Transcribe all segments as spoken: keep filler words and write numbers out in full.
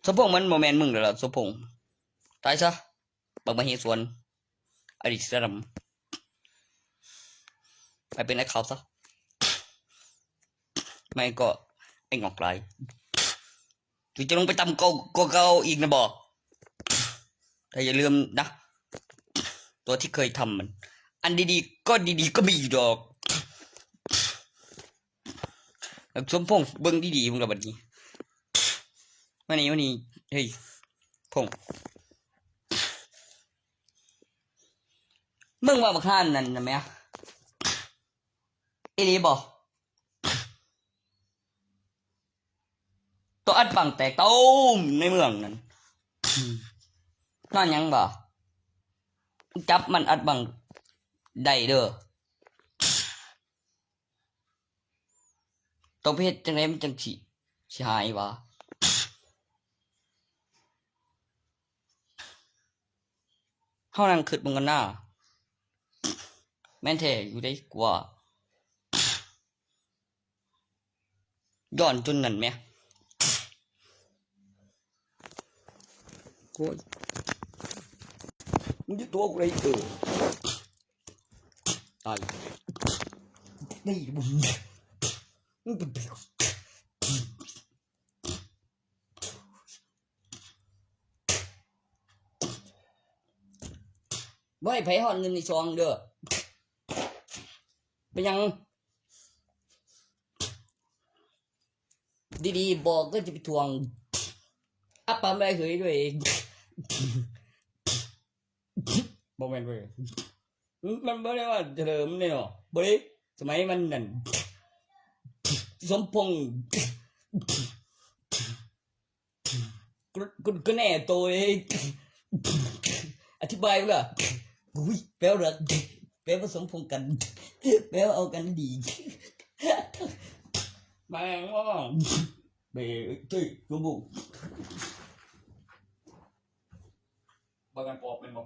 สมพงษ์มันบ่แม่นมึงแล้วล่ะ สมพงษ์ ตายซะ บักมเหสวน อดีตสนม ไปเป็นไอ้ขาวซะ ไม่ก็ไอ้งอกลาย กูจะลงไปตำเกา เกา เกาอีกนะบอก แต่อย่าลืมนะ ตัวที่เคยทำมัน อันดีๆ ก็ดีๆ ก็มีอยู่ดอก แบบสมพงษ์เบิ่งดีๆ มึงละบัดนี้ มานี่ มานี่ เฮ้ย พงษ์ มึงว่าบักห่านนั่นนะแม่ อีหลีบ่ ตัวอัดบังแตกตูมในเมืองนั่น นอนหยังบ่ จับมันอัดบังได้เด้อ ต้องไปเฮ็ดจังไดมันจังสิ สิหายวะ เฮานั่งคิดเบิ่งกันหน้า แม่นแท้อยู่ได้กว่า ย้อนจนนั่นแหม โอ้ย มึงอยู่ตัวกูเลย เออ ตาย นี่มึง มึงเป็น บ่ให้ไผฮอดเงินในซองเด้อ เป็นหยัง ดีๆ บอกก็จะไปทวง อัปปะไม่เหยด้วย บ่แม่นเว้ย มันบ่ได้ว่าเฉลิมเนี่ยหรอ บ่ได้ สมัยมันนั่น สมพงษ์ กู กู กูแน่โตเลย อธิบายว่า อุ้ย แปลว่า แปลว่าสมพงษ์กัน แปลว่าเอากันดี แม่งว่า เบย ตุ้ย กูบุก บ่แม่นปอบแม่นบ่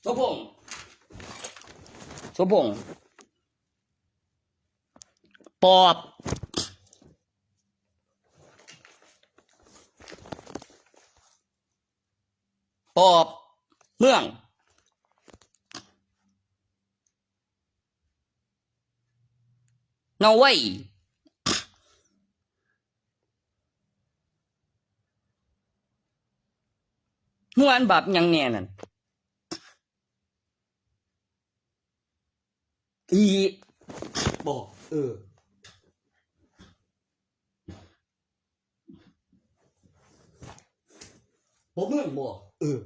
สมพงษ์ สมพงษ์ ปอบ ปอบ เมือง นอร์เวย์ เมืองอันบาปหยังแน่นั่น อี บ่ เออ บ่เมืองบ่ เออ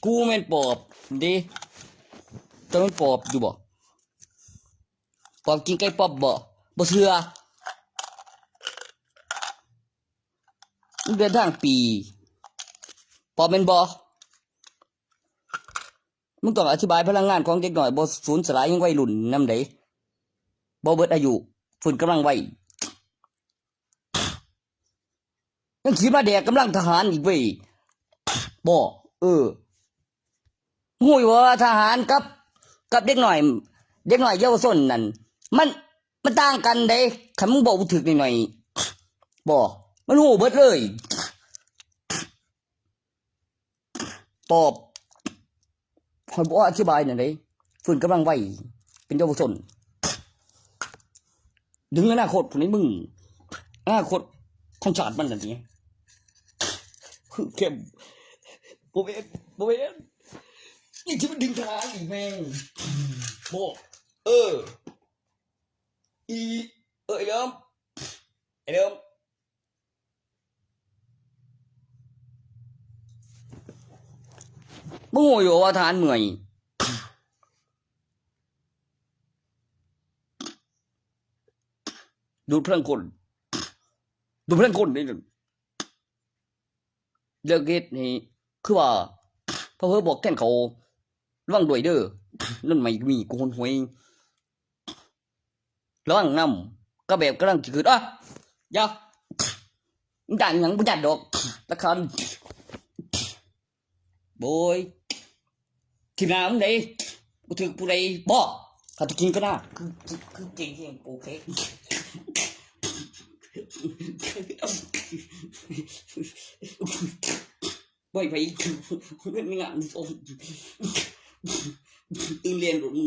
กูแม่นปอบเด้ แต่มันปอบอยู่บ่ ปอบกินไก่ปอบบ่ บ่เชื่อ มันเดินทางปี ปอบแม่นบ่ มึงต้องอธิบายพลังงานของเด็กน้อย บ่สูญสลายยังวัยรุ่นนำใด บ่เบิดอายุ ฟื้นกำลังไว ยังสิมาแดกกำลังทหารอีกเว้ย บ่ เออ ฮู้อยู่ว่าทหารกับ กับเด็กน้อย เด็กน้อยเยาวชนนั่น มัน มันต่างกันเด้ คันมึงบอกบ่ถืกหน่อยๆ บ่ มันฮู้เบิดเลย ปอบ ข้อยบ่อธิบายแนวใด ฟื้นกำลังไว เป็นเยาวชน ดึงอนาคตผู้นี้มึง อนาคตของชาติมันนั่นนี่ คือเข้ม บ่แม่น บ่แม่น นี่ที่มันดึงขาอีกแม่ง บ่ เออ อี เออ ไอ้เดิม ไอ้เดิม มึงฮู้อยู่ว่าทหารเมื่อย ดูดพลังคน ดูเพื่อนคนนี่ เลิกเฮ็ดให้ คือว่า พระเผอบอกแทนเขา ระวังด้วยเด้อ นั่นไม่มีกูหนหวย ระวังนำ ก็แบบกำลังจะขึ้น อ่ะ อย่า มึงด่าหยัง บ่ด่าดอก ละคัน โบย ทีมงานมึงได กูถือผู้ใด บ่ เขาจะกินก็น่า คือ คือ คือเก่งเก่งโอเค บ่อยไป เงินงานส่ง ตื่นเรียนหลง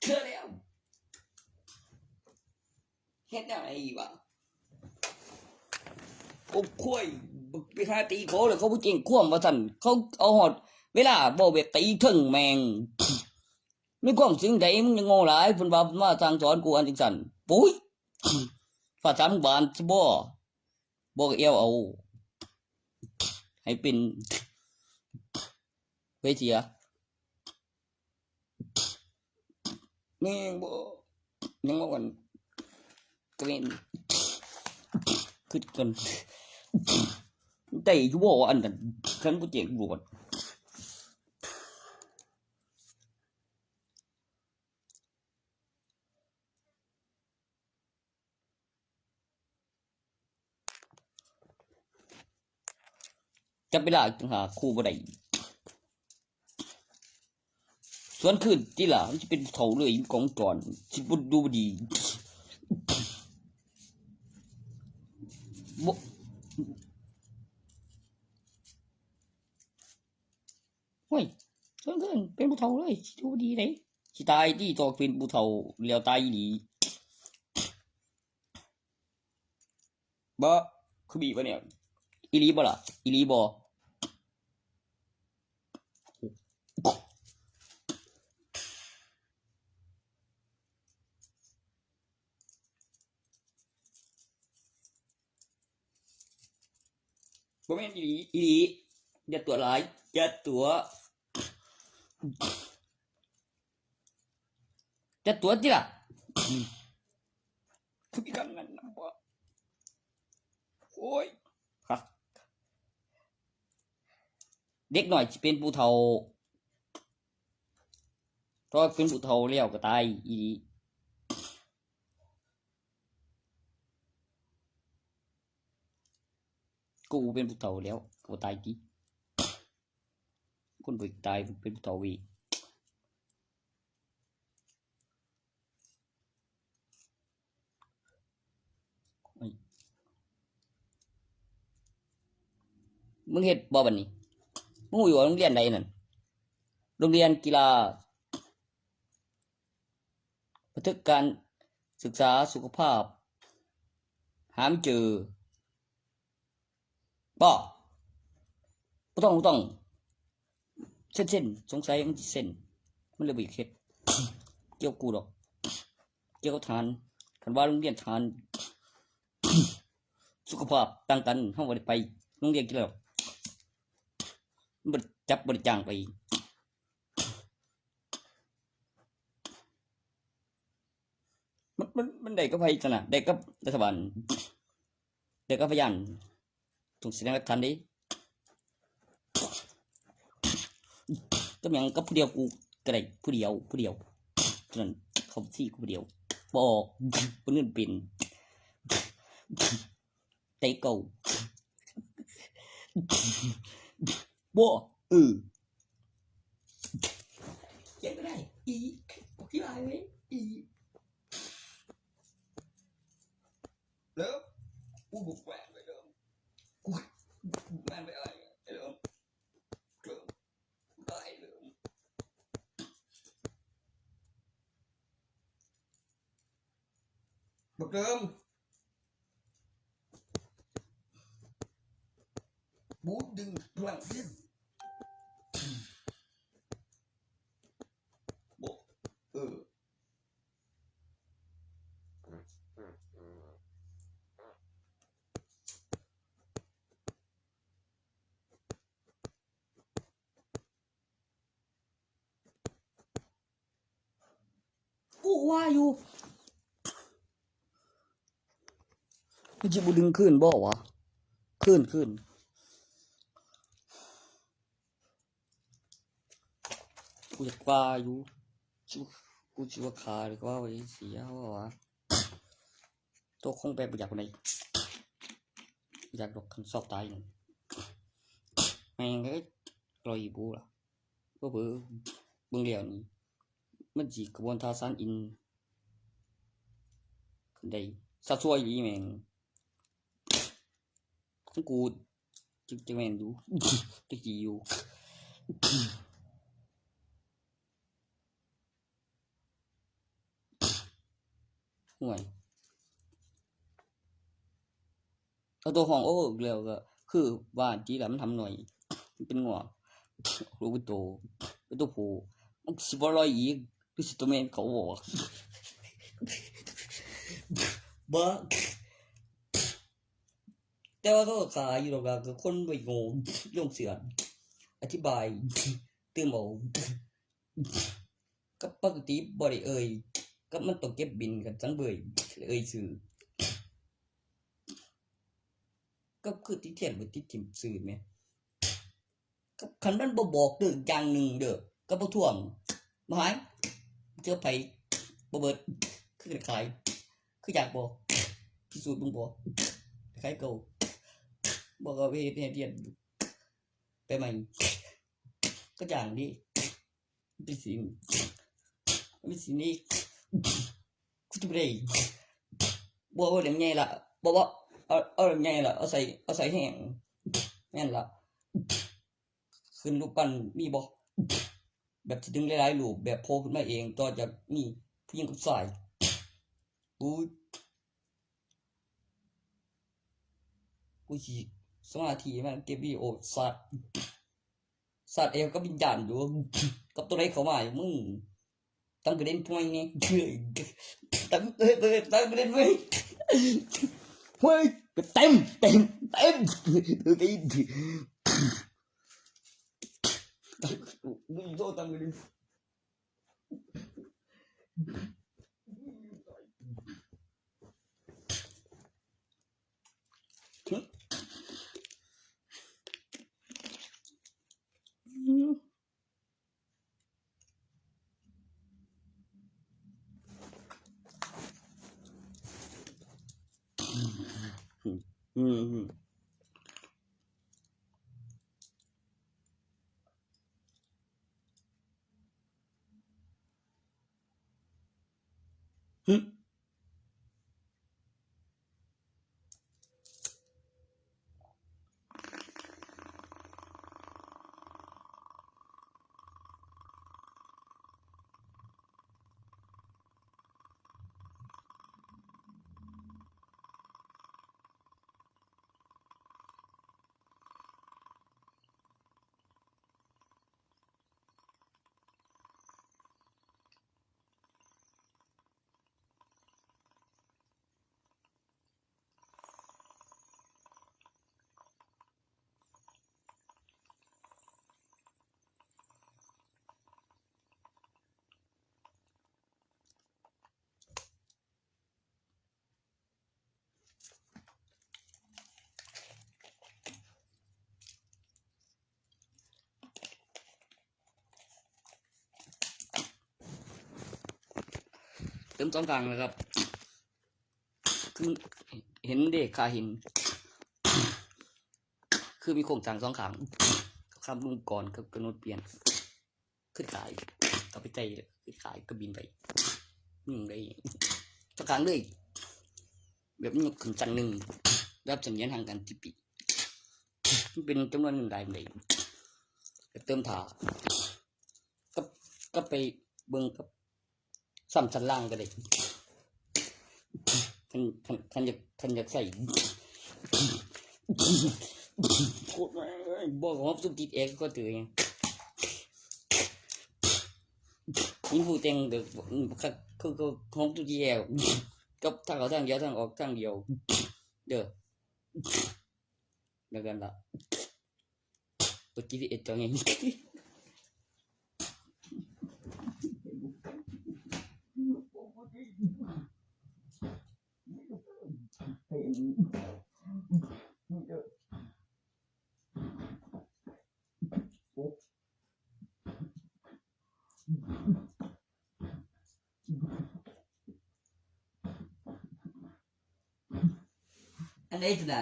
เชื่อแล้ว เฮ็ดแนวไหนอีกวะ โอ้ ควย ไปหาตีเขาเลย เขาบ่เก่งความว่าซั่น เขาเอาฮอดเวลาเว้าแบบตีเทิงแม่ง มีความสิ่งใดมึงยังโง่หลาย เพิ่นว่าเพิ่นมาสั่งสอนกูอันจังซั่น ปุ้ย ภาษามึงบานซะบ่ บ่ก็แอ่วเอา ให้เป็น เวเสีย แม่งบ่ ยังว่ากัน ก็แม่น คิดกัน ได้อยู่บ่อันนั้น คันบ่แจ้งตำรวจ จับเวลาจั่งหาคู่บ่ได้ สวนคืนติล่ะ มันสิเป็นผู้เฒ่าเลย กองจอน สิบ่ดูบ่ดี บ่ โอ้ย สวนคืนเป็นผู้เฒ่าเลย สิดูบ่ดีได๋ สิตายติ ตอกเป็นผู้เฒ่าแล้วตายอีหลี บ่ คือบีบวะเนี่ย อีหลีบ่ล่ะ อีหลีบ่ บ่แม่นอีหลี อีหลี อย่าตั๋วหลาย อย่าตั๋ว อย่าตั๋วติล่ะ คือมีการเงินนำบ่ โอ้ย คัก เด็กน้อยสิเป็นผู้เฒ่า เพราะเป็นผู้เฒ่าแล้วก็ตายอีหลี กูเป็นผู้เฒ่าแล้ว กูตายติ คนบ่ตายเป็นผู้เฒ่าเว้ย มึงเฮ็ดบ่บัดนี้ มึงอยู่โรงเรียนใดนั่น โรงเรียนกีฬา บันทึกการศึกษาสุขภาพ หาไม่เจอ บ่ บ่ต้อง บ่ต้อง เซ็น เซ็น สงสัยมันสิเซ็น มันเลยบ่อยากเฮ็ด เกี่ยวกูดอก เกี่ยวกับทหาร คันว่าโรงเรียนทหาร สุขภาพต่างกัน เฮาบ่ได้ไปโรงเรียนกีฬาดอก มันบ่ได้จับ บ่ได้จ้างไป มัน มัน มันได้กับไผซั่นน่ะ ได้กับรัฐบาล ได้กับพยาน ต้องแสดงหลักฐานเด้ กับหยัง กับผู้เดียวกูก็ได้ ผู้เดียว ผู้เดียว เท่านั้น เขาที่กูผู้เดียว บ่ออก คนอื่นเป็น ใจเก่า บ่ เออ เขียนก็ได้ อี อธิบายไว้ อี เริ่ม กูบุกแหวนไปเริ่ม กูบุกแหวนไปอะไร เริ่ม เริ่ม อะไรเริ่ม บักเริ่ม กูดึงพลังเส้น บอก เออ กูว่าอยู่ มันจิบ่ดึงคืนบ่วะ คืน คืน กูอยากว่าอยู่ กู กูสิว่าขาหรือว่าไว้เสียว่าวะ ตัวคงแบบบ่อยากปานใด อยากดอกคันซอกตายนั่น แม่งเอ้ย รอยอีบูล่ะ เผลอๆ เบิ่งแล้วนี่ มันสิขบวนท่าซานอิน ขึ้นได้ ซะซั่วอีหลีแม่ง ของกูจัก จักแม่นอยู่ จักสิอยู่ ห่วย เอาตัวห้องโอ้อีกแล้วก็ คือว่าจีละมันทำหน่อย มันเป็นงอก ลูกเป็นโต เป็นตัวผู้ มันสิบ่ลอยอีก คือสิตัวแม่นเขาบอก บ่ แต่ว่าเขาก็ขายอยู่ดอกล่ะ คือคนไปโง่ ลงเสือ อธิบาย ตื่มเอา กับปกติบ่ได้เอ่ย กับมันต้องเก็บบินกันจังเบย เอ่ยชื่อ กับคือติเทียนบ่ติถิ่มซื่อแหม กับคันมันบ่บอกเด้ออย่างหนึ่งเด้อ กับบ่ท่วง บ่หาย เจอไผ บ่เบิด คือขาย คืออยากบอก พิสูจน์มึงบอก ขายเก่า บอกเอาไปเฮ็ด เฮ็ดเฮ็ด ไปใหม่ ก็อย่างนี้ เป็นสิ่ง เป็นสิ่งนี้ กูจะบ่ได้ บ่ บ่เล่มใหญ่ละ บ่ บ่ เอา เอาเล่มใหญ่ละ เอาใส่ เอาใส่แห้ง แม่นละ ขึ้นรูปปั้นมีบ่ แบบสิดึงหลายๆรูป แบบโผล่ขึ้นมาเอง ต่อจากนี้ ผู้หญิงกับชาย กู กูสิสมาธิมันเก็บวิดีโอสัตว์ สัตว์เอวกับวิญญาณอยู่ กับตัวใดเข้ามาอยู่มึง ตั้งกระเด็นพวยนี่ ตั้ง เอ้ย เอ้ย ตั้งกระเด็นพวย เฮ้ย เต็ม เต็ม เต็ม เต็ม มึงโดนตั้งกระเด็น อืม เติมสองข้างนะครับ คือเห็นเด้ ข้าเห็น คือมีโครงสร้างสองข้าง ข้ามลุงก่อนกับกำหนดเปลี่ยน ขึ้นขาย ก็ไปใจขึ้นขายก็บินไป อืม ได้สองข้างเลย แบบนี้ขึ้นชั้นหนึ่ง แบบเสมียนห่างกันสิบปี มันเป็นจำนวนเงินหลายปานใด ก็เติมถ่า ก็ ก็ไปเบิ่งกับซ้ำชั้นล่างก็ได้ คัน คัน คันอยาก คันอยากใส่ โคตรแม่งเอ้ยบอกว่าตุ้มติดแอร์ก็ตื่นไงนี่ผู้แต่งเด้ออืมคักคือก็ห้องตู้ที่แอร์กับทางเขาทางเดียวทางออกทางเดียวเด้อแล้วกันละตัวจีพีเอสตัวไง อันนี้นะ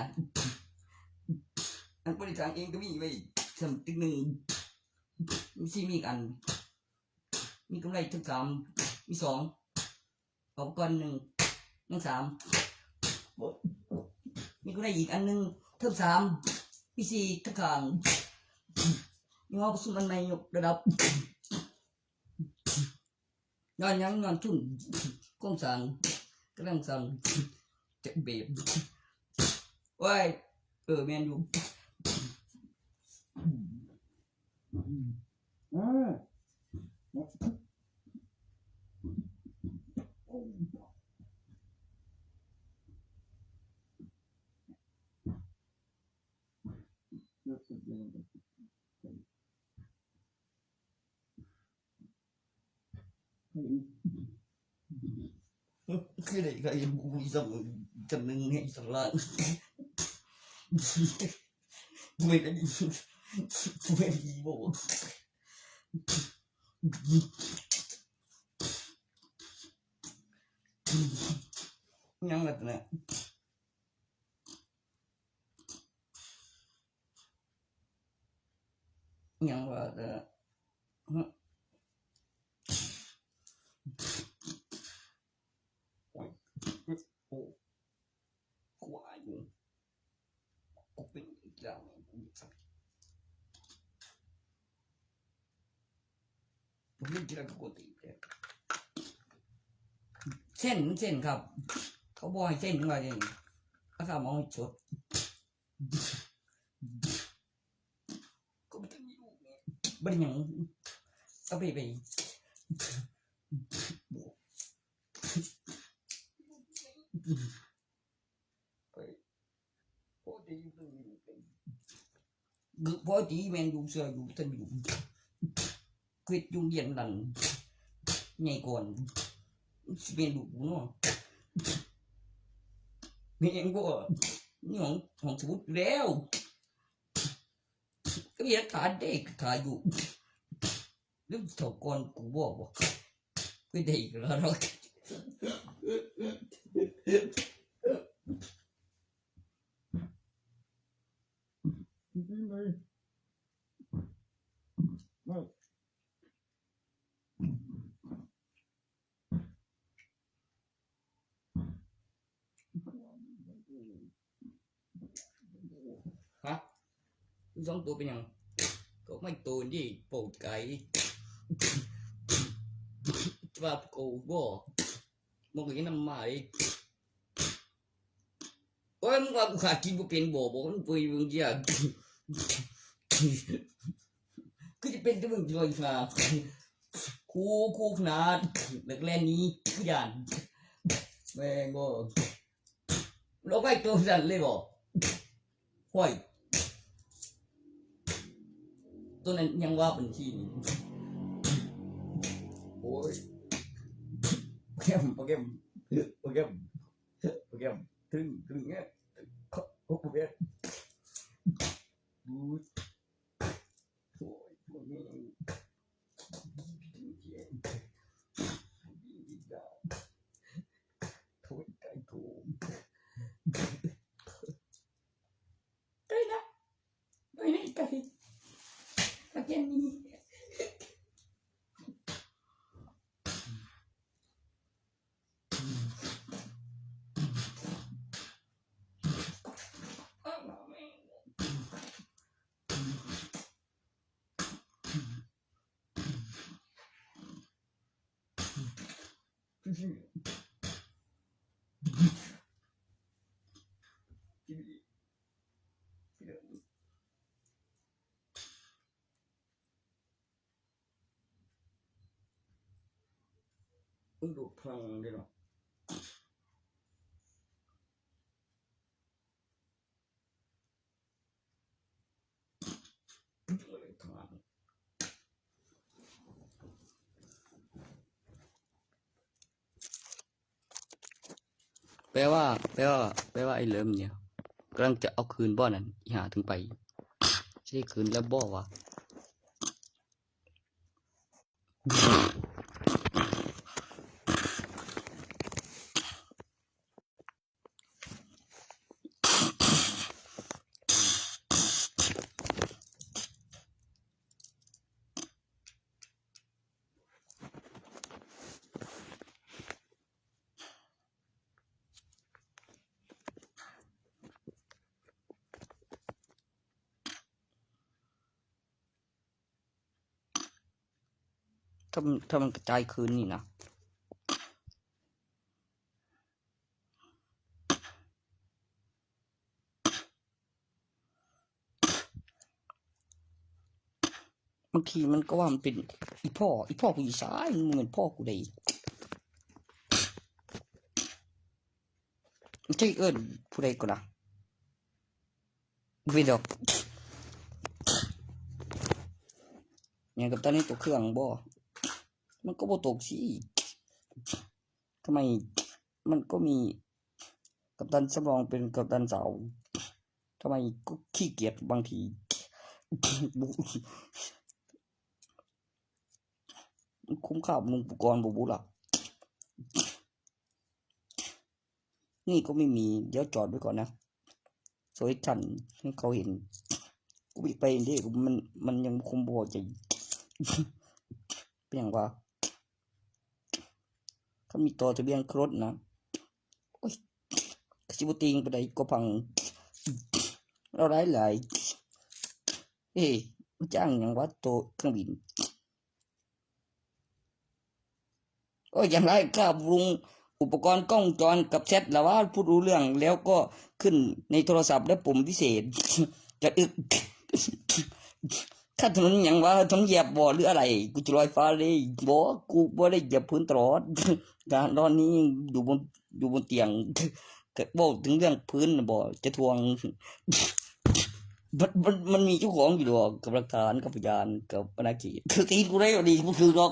อันบริจาคเองก็มีไว้สำตึกหนึ่งมีสี่มีอีกอัน มีกำไรทั้งสามมีสองเอาก้อนหนึ่งทั้งสามมีกำไรอีกอันหนึ่งเทอมสามมีสี่ทั้งข้างมีห้องประชุมอันใหม่ยกระดับ ย้อนหยังย้อนทุนโครงสร้างกำลังสร้างจะเบรกโอ้ยเออแม่นอยู่อ่าคืออะไรก็ยังกูอีสองจำนึงให้สองล้านไม่ได้ไม่ได้บอกยังไงเนี่ย ยังว่าแต่ฮะโอ้ยโอ้กูว่าอยู่กูเป็นอีกแล้วผมเล่นกีฬาปกติเลยเส้นมันเส้นครับ เขาบอกให้เส้นว่าเส้นเขาทำเอาให้สด ก็ไม่ต้องมีลูกเนี่ยบ่ได้หยังเอาไปไปไปพอดีอยู่เพิ่งมีลูกเองคือพอดีแม่นลูกเสืออยู่บ่ทันมีลูกคิดอยู่เรียนนั่นใหญ่ก่อนสิเป็นลูกกูเนาะแม่งก็นี่ของของสมุดแล้ว ก็ยังขาเด็กขาอยู่ หรือเท่าก่อนกูบอกว่าไม่ได้อีกแล้วหรอกฮะสองตัวเป็นหยังก็ไม่ตัวนี่ปวดไก่ว่าโกบ่มันก็ยังนำมาอีกโอ้ยมึงว่ากูขากินบ่เป็นบ่บ่มึงไปมึงเดียวคือจะเป็นแต่มึงลอยฟ้าคูคูขนาดนักเล่นนี้คือยานแม่งบ่ เราไปตัวสั่นเลยบ่ห้อยตัวนั้นยังว่าบัญชีนี่โอ้ยโปรแกรมโปรแกรมโปรแกรมโปรแกรมถึงถึงเนี่ยโปรแกรมดู โอ้ยพวกนี้โอ้ยไก่โถมไก่นะไก่นี่ไก่ตะเกียงนี้ มันดูดพลังเลยเนาะ แปลว่า แปลว่า แปลว่าไอ้เหลิมเนี่ยกำลังจะเอาคืนบ่อนั้น อีหาถึงไป สิได้คืนแล้วบ่วะ ถ้ามัน ถ้ามันกระจายคืนนี่นะ บางทีมันก็ว่ามันเป็นอีพ่อ อีพ่อกูอยู่ซ้าย มึงเป็นพ่อกูใด มันใช่เอิ้นผู้ใดก่อนนะ บ่เป็นดอก เนี่ย กัปตันนี่ตกเครื่องบ่ มันก็บ่ตกสิ ทำไม มันก็มีกัปตันสำรองเป็นกัปตันสาว ทำไมก็ขี้เกียจบางที คุ้มค่าบำรุงอุปกรณ์บ่บุล่ะ นี่ก็ไม่มี เดี๋ยวจอดไว้ก่อนนะ สวยทันให้เขาเห็น กูไปเด้ มัน มันยังคงบ่พอใจ เป็นอย่างว่า เขามีต่อทะเบียนรถนะ โอ้ย กะสิบ่ติงปานใดก็พัง เราหลายหลาย เอ้ย มันจ้างหยังวะ โตเครื่องบิน โอ้ย อย่างไร ค่าบำรุงอุปกรณ์กล้องวงจรกับแชทละว่า พูดรู้เรื่องแล้วก็ขึ้นในโทรศัพท์และปุ่มวิเศษ จะอึก ข้าถนนหยังวะ ถนนเหยียบบ่หรืออะไร กูจะลอยฟ้าเลยบ่ กูบ่ได้เหยียบพื้นตลอด การนอนนี้อยู่บน อยู่บนเตียง ก็เว้าถึงเรื่องพื้นน่ะบ่ จะทวง มัน มัน มันมีเจ้าของอยู่ดอก กับหลักฐาน กับพยาน กับอาณาเขต คือตีกูได้ก็ดี กูถือดอก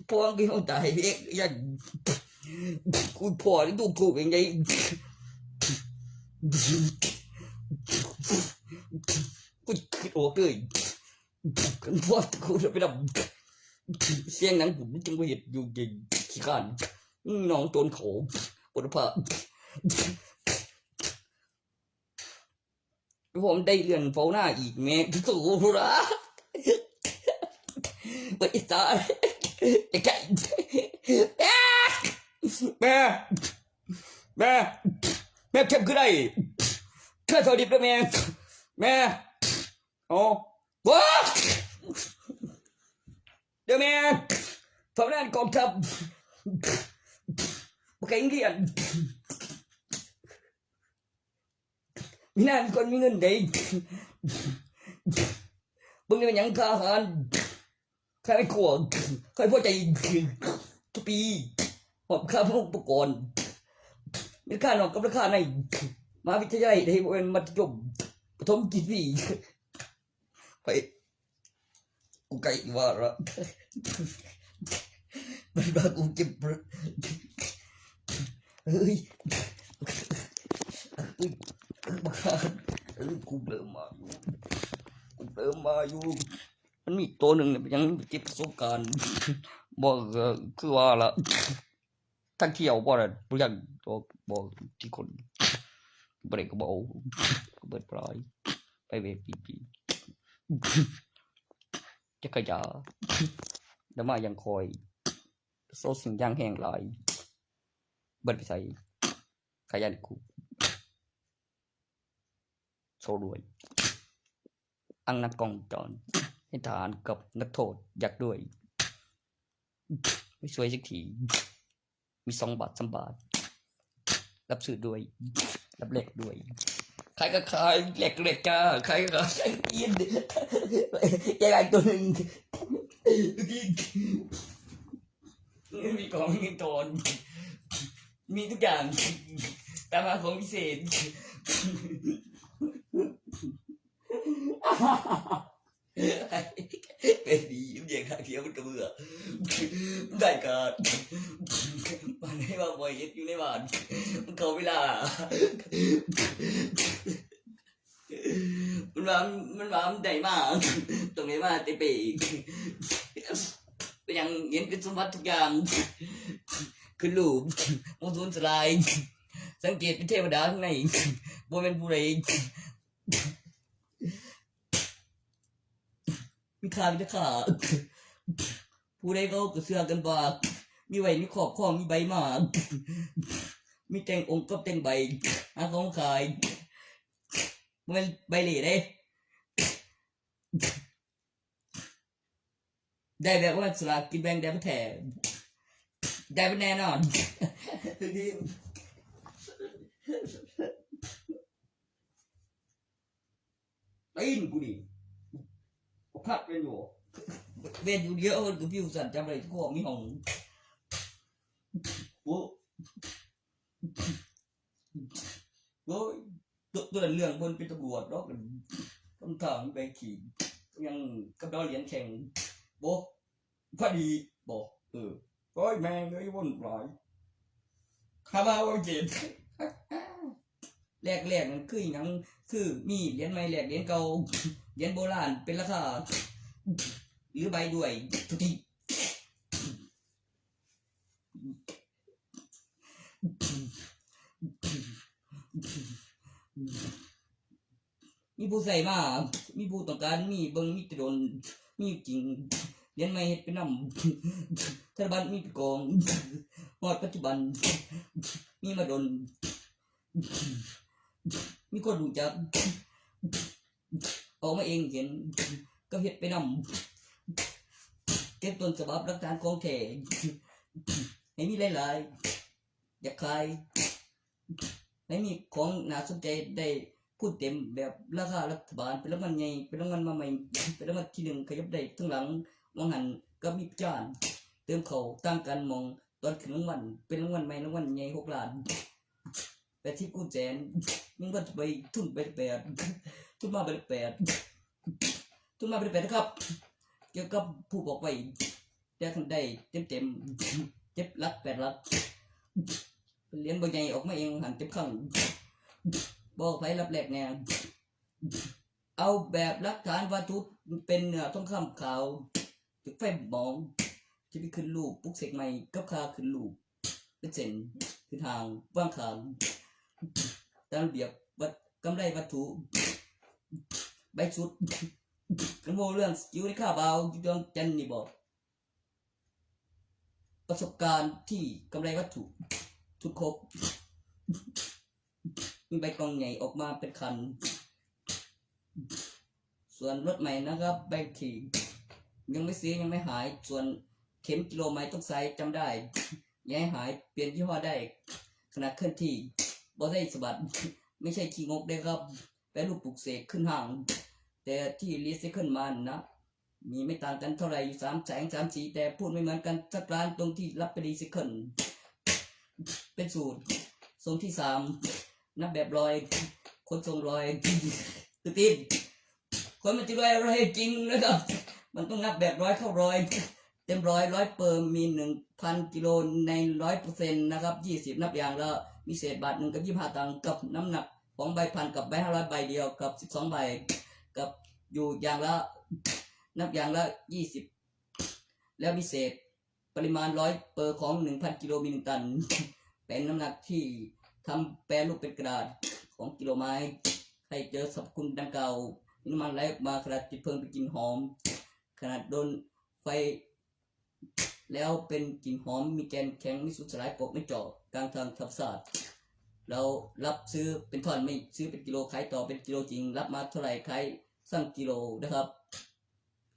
พ่อกูยังตายเอง ยัง กูพ่อที่ถูกถูกเองไง กูคิดออกเลย กันพ่อกูจะไปดำ เสียงหนังกูมันจึงบ่เฮ็ดอยู่เก่ง ขี้คร้าน น้องโจรเขา ปวดผ้า ผมได้เลื่อนเฝ้าหน้าอีกแม่ โอ้โหละ ไปตาย ไอ้ไก่ แม่ แม่ แม่ แม่เจ็บคือใด แค่สวัสดีด้วยแม่ แม่ โอ้ ว้า เดี๋ยวแม่ ผมนั่นกองทัพ บ่เคยเรียน มีหน้ามีคนมีเงินได้ เบิ่งได้เป็นหยังค่าอาหาร ค่าไอ้ครัว ค่าไอ้พอใจ ทุกปี หอบค่าพวกอุปกรณ์ มีค่านอกกับราคาใน มหาวิทยาลัยได้บ่แม่นมัธยม ประถมกี่ปี ไป กูใกล้ว่าละ มันว่ากูเจ็บ เฮ้ย เฮ้ย เฮ้ย บักห่า เฮ้ย กูเริ่มมาอยู่ กูเริ่มมาอยู่ มันมีตัวหนึ่งเนี่ย มันยังเก็บประสบการณ์ บอก เอ่อ คือว่าละ ทั้งเที่ยวบ่ได้ บ่อยาก บ่ บ่ ที่คน บ่ได้ก็บ่เอา ก็เบิดปลาย ไปเวทีปี จะขยา แล้วมายังคอย โซสิ่งอย่างแห่งหลาย เบิดไปใส่ ขยันคุก โซรวย อังนักกองจร ให้ทหารกับนักโทษอยากด้วย ไม่ช่วยสักที มีสองบาท สามบาท รับซื้อด้วย รับแลกด้วย ขายก็ขาย แลกก็แลกจ้า ขายก็ขาย กิน ยายหลายตัวหนึ่ง กิน มีของมีตอน มีทุกอย่าง ตามหาของพิเศษ เป็นดีเดียงหาเที่ยวมันกระเบือ ได้การมันให้ว่าบ่อยเอ็ดอยู่ในบ้าน มันเขาเวลา มันว่ามันว่ามันได้มา ตรงไหนมาแต่เปเป็นอย่างเห็นเป็นสมบัติทุกอย่าง คือรูปมงคลสลาย สังเกตเป็นเทวดาข้างในบ่เป็นผู้ใด มีค่ามีราคา ผู้ใดเขาก็เชื่อกันว่า มีไว้ในครอบครอง มีใบมา มีแต่งองค์กับแต่งใบ หาของขาย บ่แม่นใบเหล่เด้ ได้แบบว่าสลากกินแบ่งได้มาแท้ ได้มาแน่นอน ตีนกูนี่ พัดเป็นอยู่ เป็นอยู่เดียว มันก็ผิวสั่นจำอะไรทุกข้อมีห้อง โอ้ โอ้ย ตัว ตัวนั้นเรื่องเพิ่นเป็นตำรวจดอก คำถามไปขี่ ยังกับดาวเหรียญแข่ง บ่ พอดี บ่ เออ โอ้ย แม่งเอ้ย วุ่นวาย คาราโอเกะ แลก แลกนั่นคือหยัง คือมีเหรียญใหม่แลกเหรียญเก่า เหรียญโบราณเป็นราคา หรือใบด้วย มีผู้ใส่มา มีผู้ต้องการ มีเบิ่ง มีแต่โดน มีอยู่จริง เหรียญใหม่เฮ็ดไปนำ ธนบัตรมีเป็นกอง ฮอดปัจจุบัน มีมาโดน มีคนรู้จัก ออกมาเองเห็น ก็เฮ็ดไปนำ เก็บต้นฉบับหลักฐานของแท้ ให้มีหลายๆ อยากขาย ให้มีของน่าสนใจได้พูดเต็มแบบราคารัฐบาล เป็นรางวัลใหญ่ เป็นรางวัลมาใหม่ เป็นรางวัลที่หนึ่ง ขยับได้ทั้งหลัง หว่างหั้นก็มีจาน เติมเข้าต่างกันหม่องตอนขึ้นรางวัล เป็นรางวัลใหม่ รางวัลใหญ่ หกล้าน แปดสิบคูณแสน มึงก็ไปทุนไปแปด ทุนมาไปแปด ทุนมาไปแปดนะครับ เกี่ยวกับผู้บอกไว้ แต่คันได้เต็มๆ เจ็ดหลัก แปดหลัก เหรียญบ่ใหญ่ออกมาเองหั้นเต็มครั้ง บอกไผรับแลกแน่ เอาแบบหลักฐานวัตถุเป็นเนื้อทองคำขาว จุดไฟหมอง จะไปขึ้นรูปปลุกเสกใหม่กับค่าขึ้นรูป เป็นเส้น ขึ้นหาง วางข้าง ตามระเบียบวัดกำไรวัตถุ ใบสุด กันโมเรื่องสกิลในค่าเบาอยู่ดวงจันทร์นี่บอก ประสบการณ์ที่กำไรวัตถุ ทุกครบ มีใบกล่องใหญ่ออกมาเป็นคัน ส่วนรถใหม่นะครับ ใบขับขี่ยังไม่ซื้อยังไม่หาย ส่วนเข็มกิโลไมล์ต้องใช้จำได้ อย่าให้หาย เปลี่ยนยี่ห้อได้ ขณะเคลื่อนที่ บ่ได้สะบัด ไม่ใช่ขี้งกเด้อครับ แปรรูปปลุกเสกขึ้นห้าง แต่ที่รีไซเคิลมานะ มีไม่ต่างกันเท่าไหร่ อยู่สามแสงสามสี แต่พูดไม่เหมือนกันสักร้าน ตรงที่รับไปรีไซเคิล เป็นสูตร ทรงที่สาม นับแบบร้อย คนทรงร้อย คือติด คนมันจะร้อยร้อยจริงนะครับ มันต้องนับแบบร้อยเข้าร้อย เต็มร้อย ร้อยเปอร์ มีหนึ่งพันกิโลในร้อยเปอร์เซ็นต์นะครับ ยี่สิบ นับอย่างละ มีเศษบาทหนึ่งกับยี่สิบห้าตังค์ กับน้ำหนักของใบพันกับใบห้าร้อย ใบเดียวกับสิบสองใบ กับอยู่อย่างละ นับอย่างละยี่สิบ แล้วมีเศษ ปริมาณร้อยเปอร์ของหนึ่งพันกิโลมีหนึ่งตัน เป็นน้ำหนักที่ทำแปรรูปเป็นกระดาษของกิโลไม้ ใครเจอสรรพคุณดังกล่าว มีน้ำมันไหลออกมา ขนาดจุดเพลิงเป็นกลิ่นหอม ขนาดโดนไฟ แล้วเป็นกลิ่นหอม มีแกนแข็ง ไม่สูญสลาย ปกไม่เจาะ กลางทางธรรมชาติ เรารับซื้อเป็นท่อน ไม่ซื้อเป็นกิโล ขายต่อเป็นกิโลจริง รับมาเท่าไหร่ขายสั่งกิโลนะครับ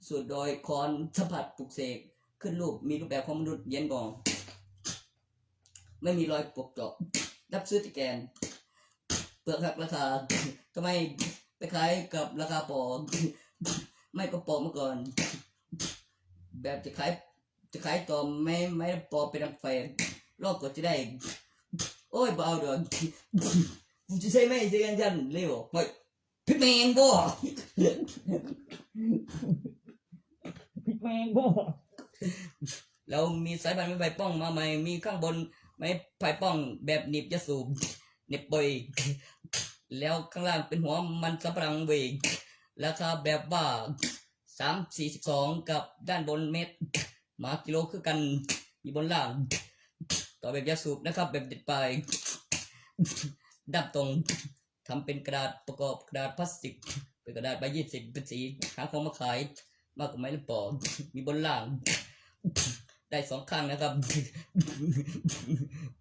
สูตรโดยคอนสัมผัสปลุกเสก ขึ้นรูป มีรูปแบบของมนุษย์ เหรียญงอ ไม่มีรอยปกเจาะ รับซื้อที่แกน เปลือกหักราคา ทำไมไปขายกับราคาปลอม ไม่ก็ปลอมมาก่อน แบบจะขาย จะขายต่อไม่ไม่ปอเป็นดังไฟ ลอกก็จะได้ โอ้ยบ่เอาดอก กูจะใช้ไม่ใช่กันยันเลยบอกไม่ พี่แมงบ่ พี่แมงบ่ แล้วมีสายพันธุ์ไม้ไผ่ป้องมาใหม่ มีข้างบนไม้ไผ่ป้องแบบหนีบยาสูบเหน็บบ่อย แล้วข้างล่างเป็นหัวมันสำปะหลังเวย ราคาแบบว่าสามสี่สิบสองกับด้านบนเม็ด หมากิโลคือกัน มีบนล่าง ต่อแบบยาสูบนะครับ แบบเด็ดปลาย ด้ามตรง ทำเป็นกระดาษประกอบกระดาษพลาสติก เป็นกระดาษใบยี่สิบเป็นสี หาของมาขาย มากกว่าไม้หรือปอ มีบนล่าง ได้สองข้างนะครับ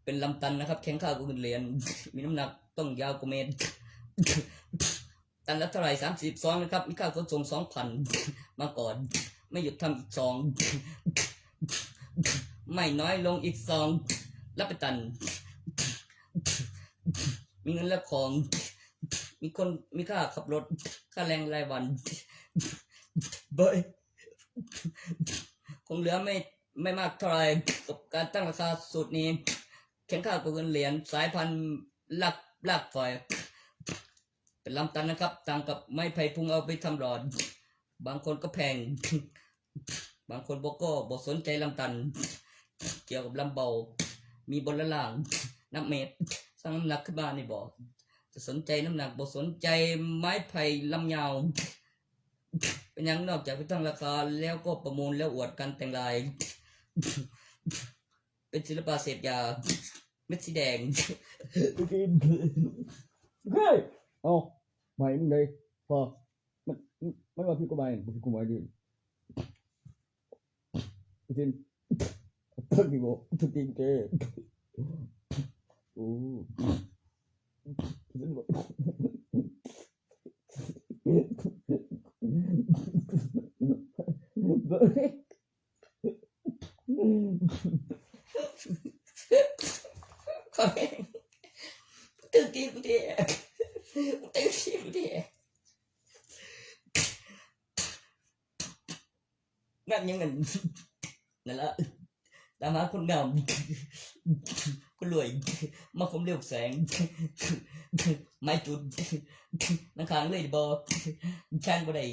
เป็นลำตันนะครับ แข็งค่ากว่าเงินเหรียญ มีน้ำหนักต้องยาวกว่าเมตร ตันละเท่าไหร่สามสิบสองนะครับ มีค่าขนส่งสองพัน มาก่อน ไม่หยุดทำอีกสอง ไม่น้อยลงอีกสอง รับประตัน มีเงินและของ มีคน มีค่าขับรถ ค่าแรงรายวัน เบย คงเหลือไม่ ไม่มากเท่าไหร่กับการตั้งราคาสูตรนี้ แข็งค่ากว่าเงินเหรียญ สายพันธุ์ลาก ลากฝอย เป็นลำตันนะครับ ต่างกับไม้ไผ่พุงเอาไปทำหลอด บางคนก็แพง บางคนบอกก็บอกสนใจลำตัน เกี่ยวกับลำเบา มีบนและล่าง นับเมตร สร้างน้ำหนักขึ้นมานี่บอก จะสนใจน้ำหนักบอกสนใจไม้ไผ่ลำยาว เป็นอย่างนอกจากไปตั้งราคาแล้วก็ประมูลแล้วอวดกันแต่งลาย เป็นศิลปะเสพยา เม็ดสีแดง ไปกินเฮ้ยเอาใหม่มึงเลยพอมันมันว่าพี่ก็ใหม่พี่ก็ใหม่ดิไปกินเพิ่งดีบอกไปกินเกโอ้เฮ้ย เขาเองตื่นตีกูเดียตื่นตีกูเดียนั่นยังเงินนั่นละตามหาคนงามคนรวยมาคมเร็วแสง ไม้จุดนังคางเลยบอกช่างบ่ได้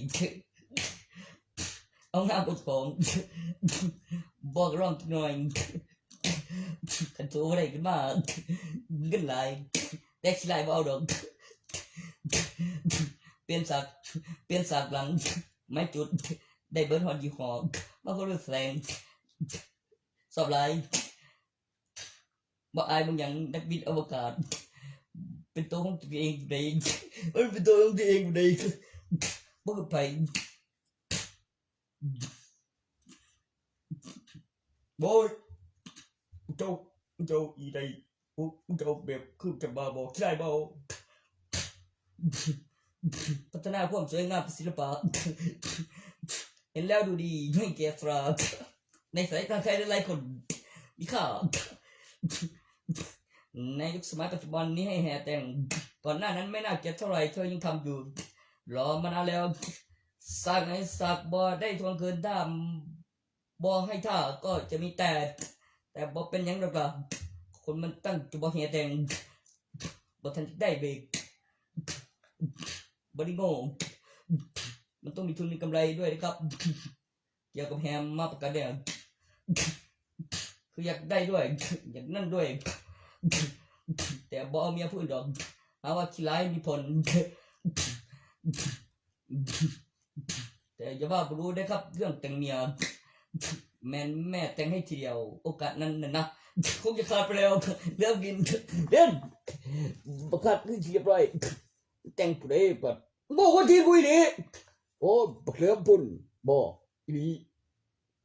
เอางามกว่าของบอกร้องหน่อยขันโตอะไรขึ้นมาเงินหลายแต่ขี้ไล่บ่เอาดอก เปลี่ยนสากเปลี่ยนสากหลัง ไม่จุด ได้เบิร์ดฮอนยี่ห้อมาคนละแสงสอบไลน์บ่อายบางอย่างนักบินอวกาศ เป็นตัวของตัวเองเองมันเป็นตัวของตัวเองเองบ่คือไผ โอ้ยเจ้าเจ้าอีใดโอ้เจ้าแบบคือจะบ้าบอขี้ไล่บ้าพัฒนาความสวยงามศิลปะ เห็นแล้วดูดีให้แก่ตราในสายตาใครหลายๆคนมีค่าในยุคสมัยปัจจุบันนี้ให้แห่แต่ง ก่อนหน้านั้นไม่น่าเกลียดเท่าไหร่เธอยังทำอยู่หรอมานานแล้ว สากไหนสากบ่ได้ทวงคืนถ้าบ่ให้ท่าก็จะมีแต่ แต่บ่เป็นหยังดอกล่ะคนมันตั้งจะบ่เหียแต่งบ่ทันได้เบรกบ่ได้โง่มันต้องมีทุนมีกำไรด้วยนะครับ เกี่ยวกับแฮมมาประกันเนี่ยคืออยากได้ด้วย อยากนั่นด้วย แต่บ่เอาเมียผู้อื่นดอกหาว่าขี้ร้ายมีผล แต่อย่าว่าบ่รู้นะครับ เรื่องแต่งเมียแม่นแม่แต่งให้ทีเดียว โอกาสนั้นน่ะนะคงจะขาดไปแล้วเรื่องกินเล่นบักคัดคือเสียบไรแต่งผู้ใดบัดบอกว่าที่บุยนี่โอ้บักเหลือมพุ่นบ่อีหลี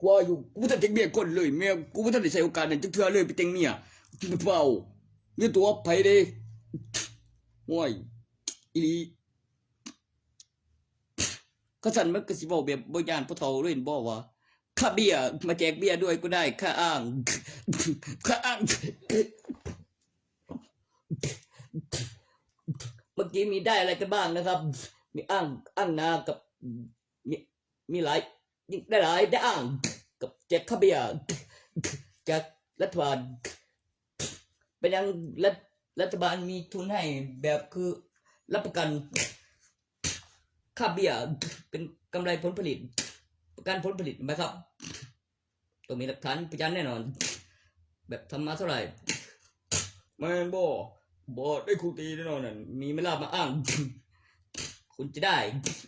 กว่าอยู่กูบ่ทันแต่งเมียคนเลยแม่กูบ่ทันได้ใช้โอกาสนั้นจักเทื่อเลยไปแต่งเมียกินเปล่าเมียตัวไผเด้โอ้ยอีหลี คันซั้นมันก็สิเว้าแบบบ่ย้านผู้เฒ่าเลยแม่นบ่ว่าค่าเบียร์มาแจกเบียร์ด้วยก็ได้ค่าอ้างค่าอ้างเมื่อกี้มีได้อะไรกันบ้างนะครับ มีอ้างอ้างนากับมีมีหลายได้หลายได้อ้าง กับแจกค่าเบียร์จากรัฐบาล เป็นยังรัฐรัฐบาลมีทุนให้แบบคือรับประกันค่าเบียร์เป็นกำไรผลผลิต ประกันผลผลิตไหมครับ ต้องมีหลักฐานพยานแน่นอน แบบทำมาเท่าไหร่ แม่นบ่ บ่ได้ครูตีแน่นอนนั่นมีไม่ลาบมาอ้าง คุณจะได้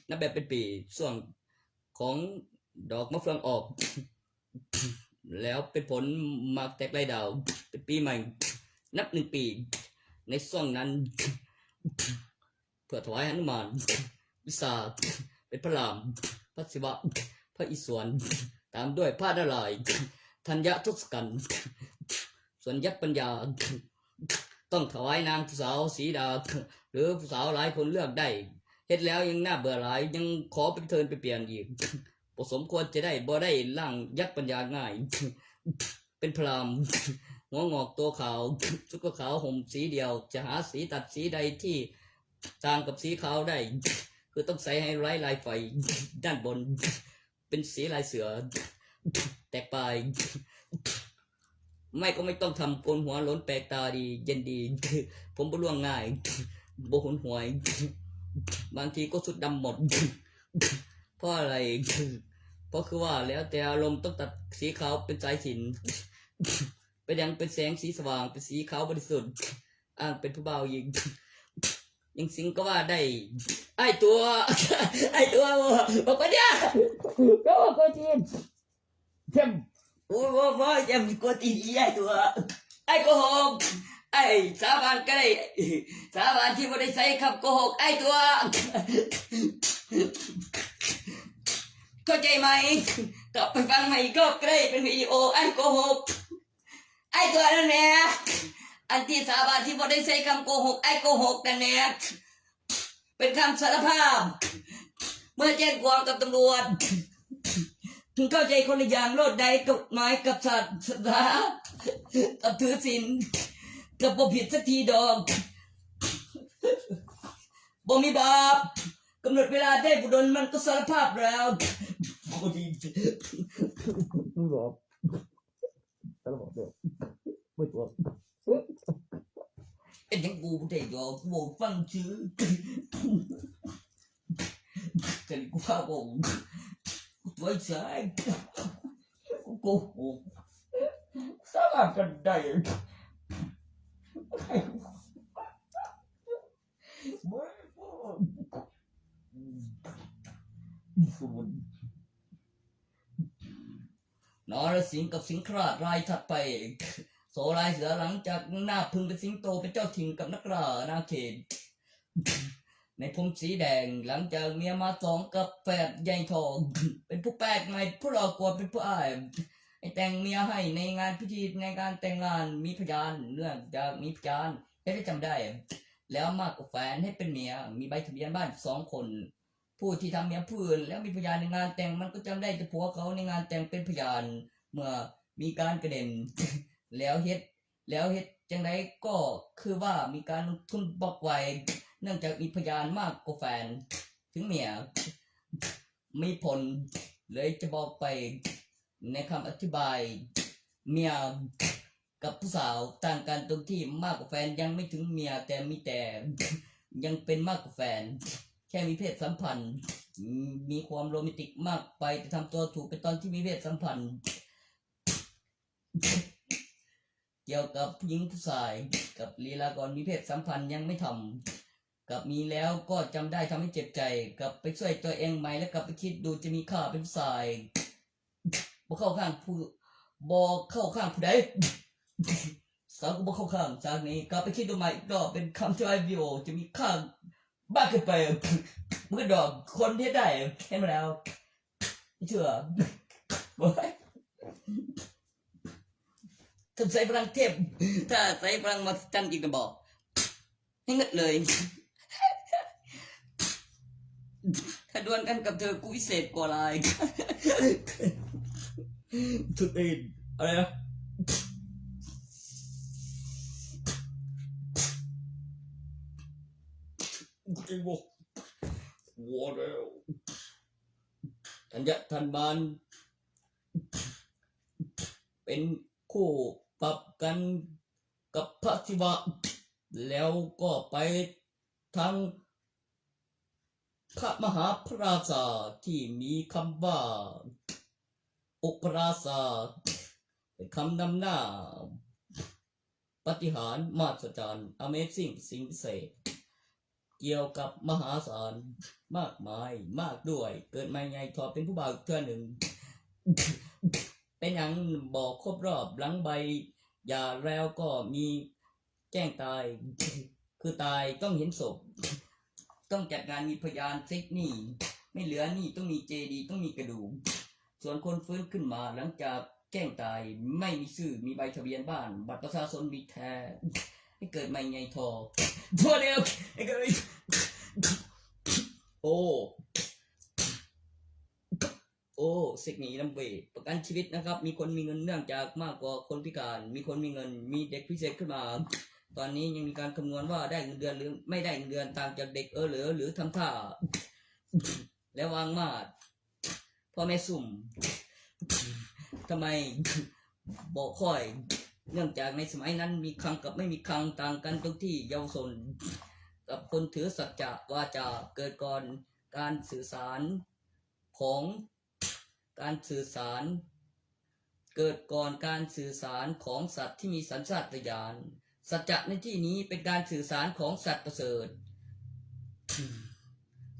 นับแบบเป็นปีช่วงของดอกมะเฟืองออก แล้วเป็นผลหมากแตกลายดาว เป็นปีใหม่ นับหนึ่งปี ในช่วงนั้น เพื่อถวายหนุมาน วิสาเป็นพระราม พระศิวะ พระอิศวร ตามด้วยพระนารายณ์ ธัญญทศกัณฐ์ ส่วนยักษ์ปัญญา ต้องถวายนางผู้สาวสีดา หรือผู้สาวหลายคนเลือกได้ เฮ็ดแล้วยังน่าเบื่อหลาย ยังขอไปเทินไปเปลี่ยนอีก บ่สมควรจะได้ บ่ได้ร่างยักษ์ปัญญาง่าย เป็นพราหมณ์ หัวงอกตัวขาว ชุดก็ขาวห่มสีเดียว จะหาสีตัดสีใดที่ต่างกับสีขาวได้ คือต้องใส่ให้ไร้ลายไฟ ด้านบน เป็นสีลายเสือ แตกปลาย ไม่ก็ไม่ต้องทำ โกนหัวโล้นแปลกตาดี เย็นดี ผมบ่ร่วงง่าย บ่หนหวย บางทีก็สุดดำหมด เพราะอะไร เพราะคือว่าแล้วแต่อารมณ์ ต้องตัดสีขาวเป็นสายสิญจน์ เป็นยังเป็นแสงสีสว่าง เป็นสีขาวบริสุทธิ์ อ้างเป็นผู้บ่าวหญิง ยังสิงก็ว่าได้ ไอ้ตัว ไอ้ตัว บอกว่าเนี่ย ก็บอกว่าจริง เข้ม โอ้ย โอ้ย โอ้ย อย่าไปกลัวตีนอีไอ้ตัว ไอ้โกหก ไอ้สาบานก็ได้ สาบานที่บ่ได้ใส่คำโกหก ไอ้ตัว เข้าใจไหม กลับไปฟังใหม่อีกรอบก็ได้ เป็นวิดีโอ ไอ้โกหก ไอ้ตัวนั่นแหละ อันที่สาบานที่บ่ได้ใส่คำโกหก ไอ้โกหกนั่นแหละ เป็นคำสารภาพ เมื่อแจ้งความกับตำรวจ ถึงเข้าใจคนละอย่าง โลดใดกฎหมายกับศาสนา กับถือศีล กับบ่ผิดสักทีดอก บ่มีบาป กำหนดเวลาได้บ่ดนมันก็สารภาพแล้ว บ่ดี มึงบอก สารภาพแล้ว ไม่ตัว เป็นหยังกูบ่ได้ดอก กูบอกฟังซื่อ แต่กูพาบอก กูตัวใส กูโกหก สารภาพกันได้ นรสิงห์กับสิงหราชรายถัดไป โสลายเสือหลังจากหน้าผึ้งเป็นสิงโตเป็นเจ้าถิ่นกับนักล่าอาณาเขต ในพรมสีแดง หลังจากเมียมาสองกับแฝดใหญ่ทอง เป็นผู้แปลกใหม่ ผู้หลอกกว่าเป็นผู้อ้าย ให้แต่งเมียให้ในงานพิธีในงานแต่งงานมีพยาน เนื่องจากมีพยานให้ได้จำได้ แล้วมากกว่าแฟนให้เป็นเมีย มีใบทะเบียนบ้านสองคน ผู้ที่ทำเมียผู้อื่นแล้วมีพยานในงานแต่ง มันก็จำได้แต่ผัวเขาในงานแต่งเป็นพยาน เมื่อมีการกระเด็น แล้วเฮ็ด แล้วเฮ็ดจังไดก็คือว่ามีการลงทุนบล็อกไว้ เนื่องจากมีพยานมากกว่าแฟน ถึงเมีย มีผล เลยจะบอกไปในคำอธิบาย เมียกับผู้สาวต่างกันตรงที่มากกว่าแฟนยังไม่ถึงเมีย แต่มีแต่ ยังเป็นมากกว่าแฟน แค่มีเพศสัมพันธ์ มีความโรแมนติกมากไป แต่ทำตัวถูกเป็นตอนที่มีเพศสัมพันธ์ เกี่ยวกับผู้หญิงผู้ชาย กับลีลาก่อนมีเพศสัมพันธ์ยังไม่ทำ กับมีแล้วก็จำได้ทำให้เจ็บใจ กับไปช่วยตัวเองใหม่ แล้วกลับไปคิดดูจะมีค่าเป็นผู้ชาย บ่เข้าข้างผู้ บ่เข้าข้างผู้ใด สาวก็บ่เข้าข้างจากนี้ กลับไปคิดดูใหม่อีกรอบ เป็นคำที่ไอวีโอจะมีค่าบ้าเกินไป มันก็ดอกคนที่ได้เห็นมาแล้ว ไม่เชื่อ บ่ได้ ถ้าใช้พลังเทพ ถ้าใช้พลังมหัศจรรย์อีกก็บอก ให้เงินเลย ถ้าดวลกันกับเธอกูวิเศษกว่าลาย ชุดอื่น อะไรนะ กูจะบอก หัวแล้ว ทันยะทันบาน เป็นคู่ปรับกันกับพระศิวะ แล้วก็ไปทั้งพระมหาพราชาที่มีคำว่า อุปราชา เป็นคำนำหน้า ปาฏิหาริย์มหัศจรรย์ Amazing สิ่งพิเศษ เกี่ยวกับมหาศาลมากมายมากด้วย เกิดใหม่ใหญ่ทอเป็นผู้บ่าวอีกเทื่อหนึ่ง เป็นหยังบอกครบรอบหลังใบหย่าแล้วก็มีแจ้งตาย คือตายต้องเห็นศพ ต้องจัดงานมีพยานเช็คหนี้ ไม่เหลือหนี้ต้องมีเจดีย์ต้องมีกระดูก ส่วนคนฟื้นขึ้นมาหลังจากแกล้งตายไม่มีชื่อมีใบทะเบียนบ้าน บัตรประชาชนมีแท้ ให้เกิดใหม่ไงทอ พอแล้ว ให้เกิด โอ้ โอ้ เช็คหนี้นำเวย ประกันชีวิตนะครับ มีคนมีเงินเนื่องจากมากกว่าคนพิการ มีคนมีเงิน มีเด็กพิเศษขึ้นมา ตอนนี้ยังมีการคำนวณว่าได้เงินเดือนหรือไม่ได้เงินเดือนต่างจากเด็กเออเหลอหรือทำท่า และวางมาด พ่อแม่ซุ่ม ทำไมบอกค่อย เนื่องจากในสมัยนั้นมีคลังกับไม่มีคลังต่างกันตรงที่เยาวชน กับคนถือสัจจะวาจาเกิดก่อนการสื่อสารของการสื่อสาร เกิดก่อนการสื่อสารของสัตว์ที่มีสัญชาตญาณ สัจจะในที่นี้เป็นการสื่อสารของสัตว์ประเสริฐ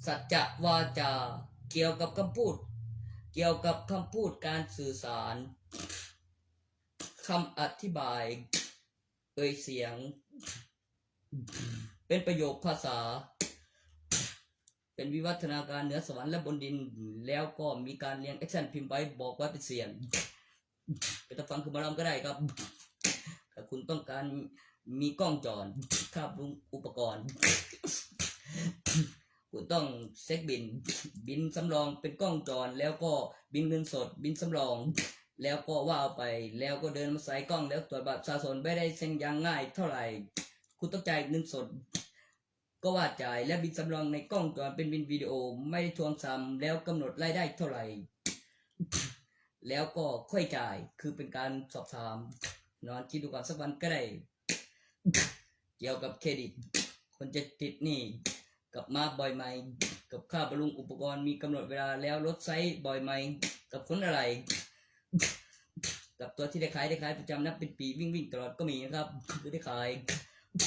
สัจจะวาจาเกี่ยวกับคำพูด เกี่ยวกับคำพูดการสื่อสาร คำอธิบาย เอ่ยเสียง เป็นประโยคภาษา เป็นวิวัฒนาการเหนือสวรรค์และบนดิน แล้วก็มีการเรียงแอคชั่นพิมพ์ไว้บอกว่าเป็นเสียง ไปตะฟังคือหมอลำก็ได้ครับ ถ้าคุณต้องการมีกล้องจอนคาบลุงอุปกรณ์ คุณต้องเช็คบิน บินสำรองเป็นกล้องจอน แล้วก็บินเงินสด บินสำรอง แล้วก็ว่าเอาไป แล้วก็เดินมาใส่กล้อง แล้วตรวจบัตรประชาชนไม่ได้เซ็นอย่างง่ายเท่าไหร่ คุณต้องจ่ายเงินสด ก็ว่าจ่าย และบินสำรองในกล้องจอนเป็นบินวิดีโอ ไม่ได้ทวงซ้ำ แล้วกำหนดรายได้เท่าไหร่ แล้วก็ค่อยจ่าย คือเป็นการสอบถาม นอนคิดดูก่อนสักวันก็ได้ เกี่ยวกับเครดิต คนจะติดหนี้ กับมาบ่อยไหม กับค่าบำรุงอุปกรณ์มีกำหนดเวลาแล้ว รถใช้บ่อยไหม กับขนอะไร กับตัวที่ได้ขาย ได้ขายประจำนับเป็นปี วิ่งวิ่งตลอดก็มีนะครับ คือได้ขาย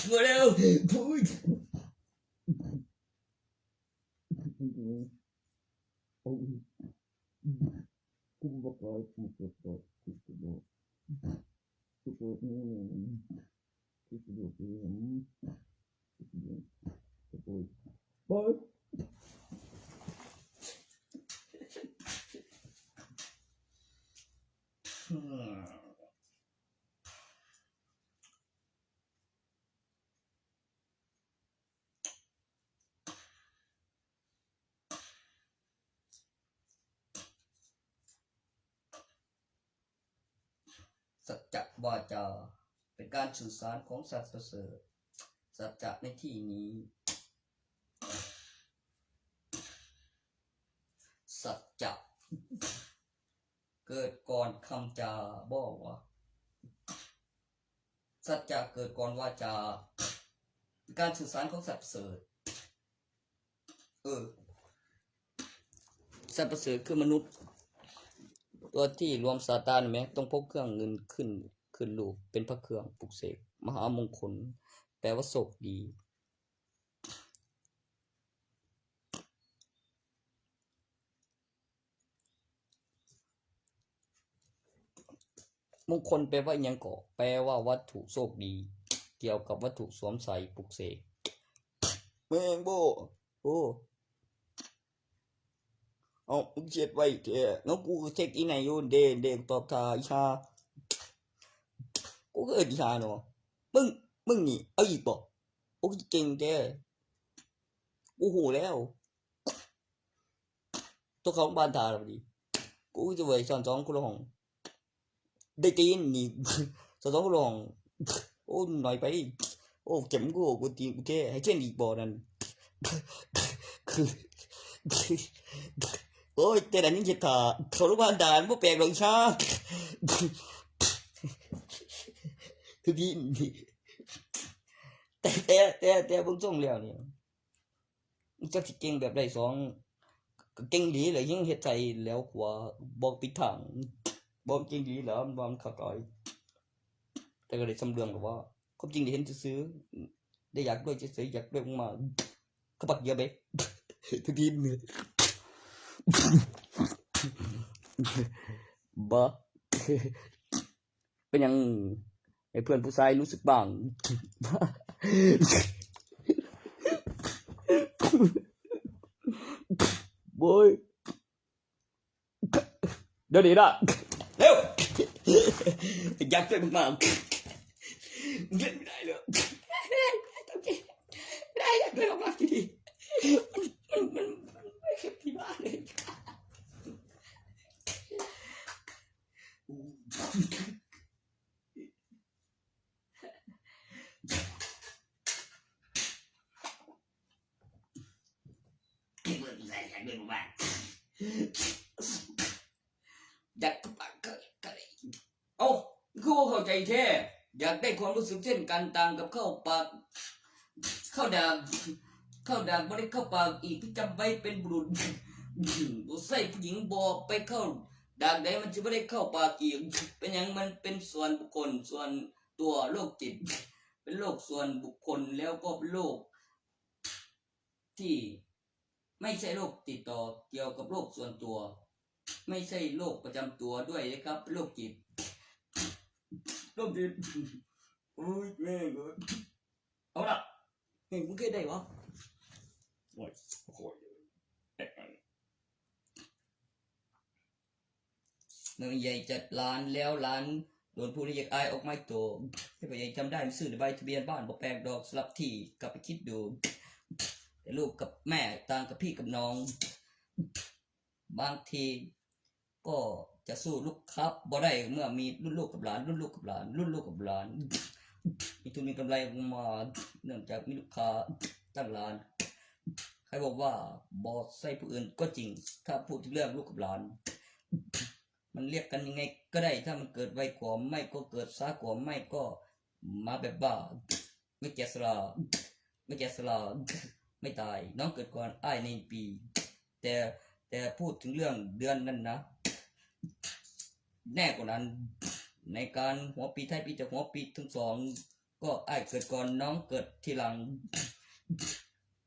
มาแล้ว พูด กูบอกว่ากูบอกว่ากูบอกกูบอกนี่ กูบอกนี่ กูบอก สัจจะวาจา เป็นการสื่อสารของสัตว์ประเสริฐ สัจจะในที่นี้ สัจจะ เกิดก่อนคำจาบอกว่า สัจจะเกิดก่อนวาจา เป็นการสื่อสารของสัตว์ประเสริฐ เออ สัตว์ประเสริฐคือมนุษย์ ตัวที่รวมซาตานไหม ต้องพกเครื่องเงินขึ้น ขึ้นลูก เป็นพระเครื่องปลุกเสก มหามงคล แปลว่าโชคดี มงคลแปลว่าอิหยังเกาะ แปลว่าวัตถุโชคดี เกี่ยวกับวัตถุสวมใส่ปลุกเสก แม่งโบ้ โอ้ เอา มึงเช็ดไว้แท้ แล้วกูเช็ดอีไหนอยู่ เด้ เด้ ตอบท่าอีห่า กูก็เอิ้นอีห่าเนาะ มึง มึงนี่ เอาอีกบ่ โอ้ เก่งแท้ กูฮู้แล้ว ตัวเขาบ้านท่าแล้วพอดี กูจะไปสอนสองคนละห้อง ได้ตีนนี่ สอนสองคนละห้อง โอ้ หน่อยไป โอ้ เจ็บกู กูตีนกูแท้ ให้เช่นอีกบ่นั่น คือ คือ โอ้ย แต่นั้นยังเจ็บขา เขาโรงพยาบาลด่านบ่แปลกหรอกอีห่า คือดี แต่ แต่ แต่ แต่เบิ่งทรงแล้วนี่ จักสิเก่งแบบใดสอง ก็เก่งดีแหละ ยิงเฮ็ดใส่แล้วขวา บ่ปิดทาง บ่เก่งดีแล้ว มันบ่เข้าใจ แต่ก็ได้สำเรื่องกับว่า ความจริงได้เห็นซื่อๆ ได้อยากด้วยเฉยๆ อยากด้วยมากๆ เขาปักเยอะไป ทุกทีม บ่ เป็นหยังให้เพื่อนผู้ชายรู้สึกบ้าง โว้ย เดี๋ยวนี้นะ เร็ว อยากช่วยมากๆ เล่นไม่ได้เลย ไม่ได้ อยากช่วยมากๆ ทีนี้ มัน มัน มันไม่ใช่ที่บ้านเลย อยากปากเกยเกย เอ้า คือบ่เข้าใจแท้ อยากได้ความรู้สึกเช่นกัน ต่างกับเข้าปาก เข้าดาก เข้าดากบ่ได้เข้าปากอีก ที่จำไว้เป็นบุรุษ บ่ใช่ผู้หญิงบอกไปเข้าดากใดมันจะไม่ได้เข้าปากอีก เป็นหยังมันเป็นส่วนบุคคล ส่วนตัวโรคจิต เป็นโรคส่วนบุคคล แล้วก็เป็นโรค ที่ไม่ใช่โรคติดต่อ เกี่ยวกับโรคส่วนตัว ไม่ใช่โรคประจำตัวด้วยนะครับ เป็นโรคจิต โรคจิต โอ้ย แม่งเอ้ย เอาล่ะ เฮ้ย มึงเคยได้วะ โอ้ย โอ้ย แม่ใหญ่จัดหลานแล้ว หลานโดนผู้นี้อยากอายออกไม้โต ให้พ่อใหญ่จำได้ มันซื้อในใบทะเบียนบ้าน บ่แปลกดอกสลับที่ กลับไปคิดดู แต่ลูกกับแม่ต่างกับพี่กับน้อง บางทีก็จะสู้ลูกค้าบ่ได้ เมื่อมีรุ่นลูกกับหลาน รุ่นลูกกับหลาน รุ่นลูกกับหลาน มีทุนมีกำไรออกมา เนื่องจากมีลูกค้าตั้งร้าน ใครบอกว่าบ่ใช่ผู้อื่นก็จริง ถ้าพูดถึงเรื่องลูกกับหลาน มันเรียกกันยังไงก็ได้ ถ้ามันเกิดไวกว่าไม่ก็เกิดช้ากว่าไม่ก็มาแบบบ้า ไม่แก่ชรา ไม่แก่ชรา ไม่ตาย น้องเกิดก่อนอ้ายในปี แต่ แต่พูดถึงเรื่องเดือนนั่นนะ แน่กว่านั้น ในการหัวปีท้ายปีจากหัวปีทั้งสอง ก็อ้ายเกิดก่อนน้องเกิดทีหลัง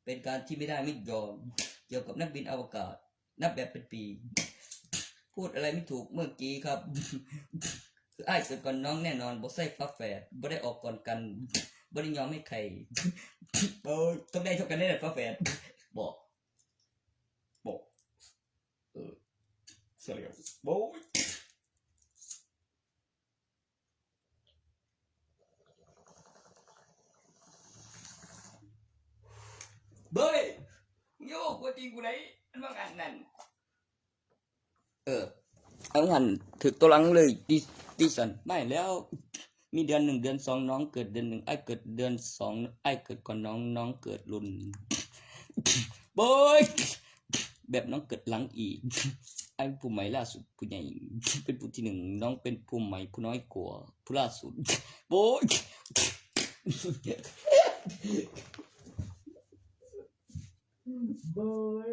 เป็นการที่ไม่ได้ไม่ยอม เกี่ยวกับนักบินอวกาศ นับแบบเป็นปี พูดอะไรไม่ถูกเมื่อกี้ครับ คืออ้ายเกิดก่อนน้องแน่นอน บ่ใช่ฝาแฝด บ่ได้ออกก่อนกัน บ่ได้ยอมให้ใคร โอ้ย ต้องได้เท่ากันแน่ฝาแฝด บอก บอก เออ เสียง โอ้ย เบ้ย มึงอย่าบอกความจริงกูไหน มันว่างั้นนั่น เออ เอาหันถือตัวหลังเลย ดิ ดิสัน ไม่แล้ว มีเดือนหนึ่ง เดือนสอง น้องเกิดเดือนหนึ่ง อ้ายเกิดเดือนสอง อ้ายเกิดก่อนน้อง น้องเกิดรุ่น โบ้ย แบบน้องเกิดหลังอีก อ้ายผู้ใหม่ล่าสุด ผู้ใหญ่ เป็นผู้ที่หนึ่ง น้องเป็นผู้ใหม่ ผู้น้อยกว่า ผู้ล่าสุด โบ้ย โบ้ย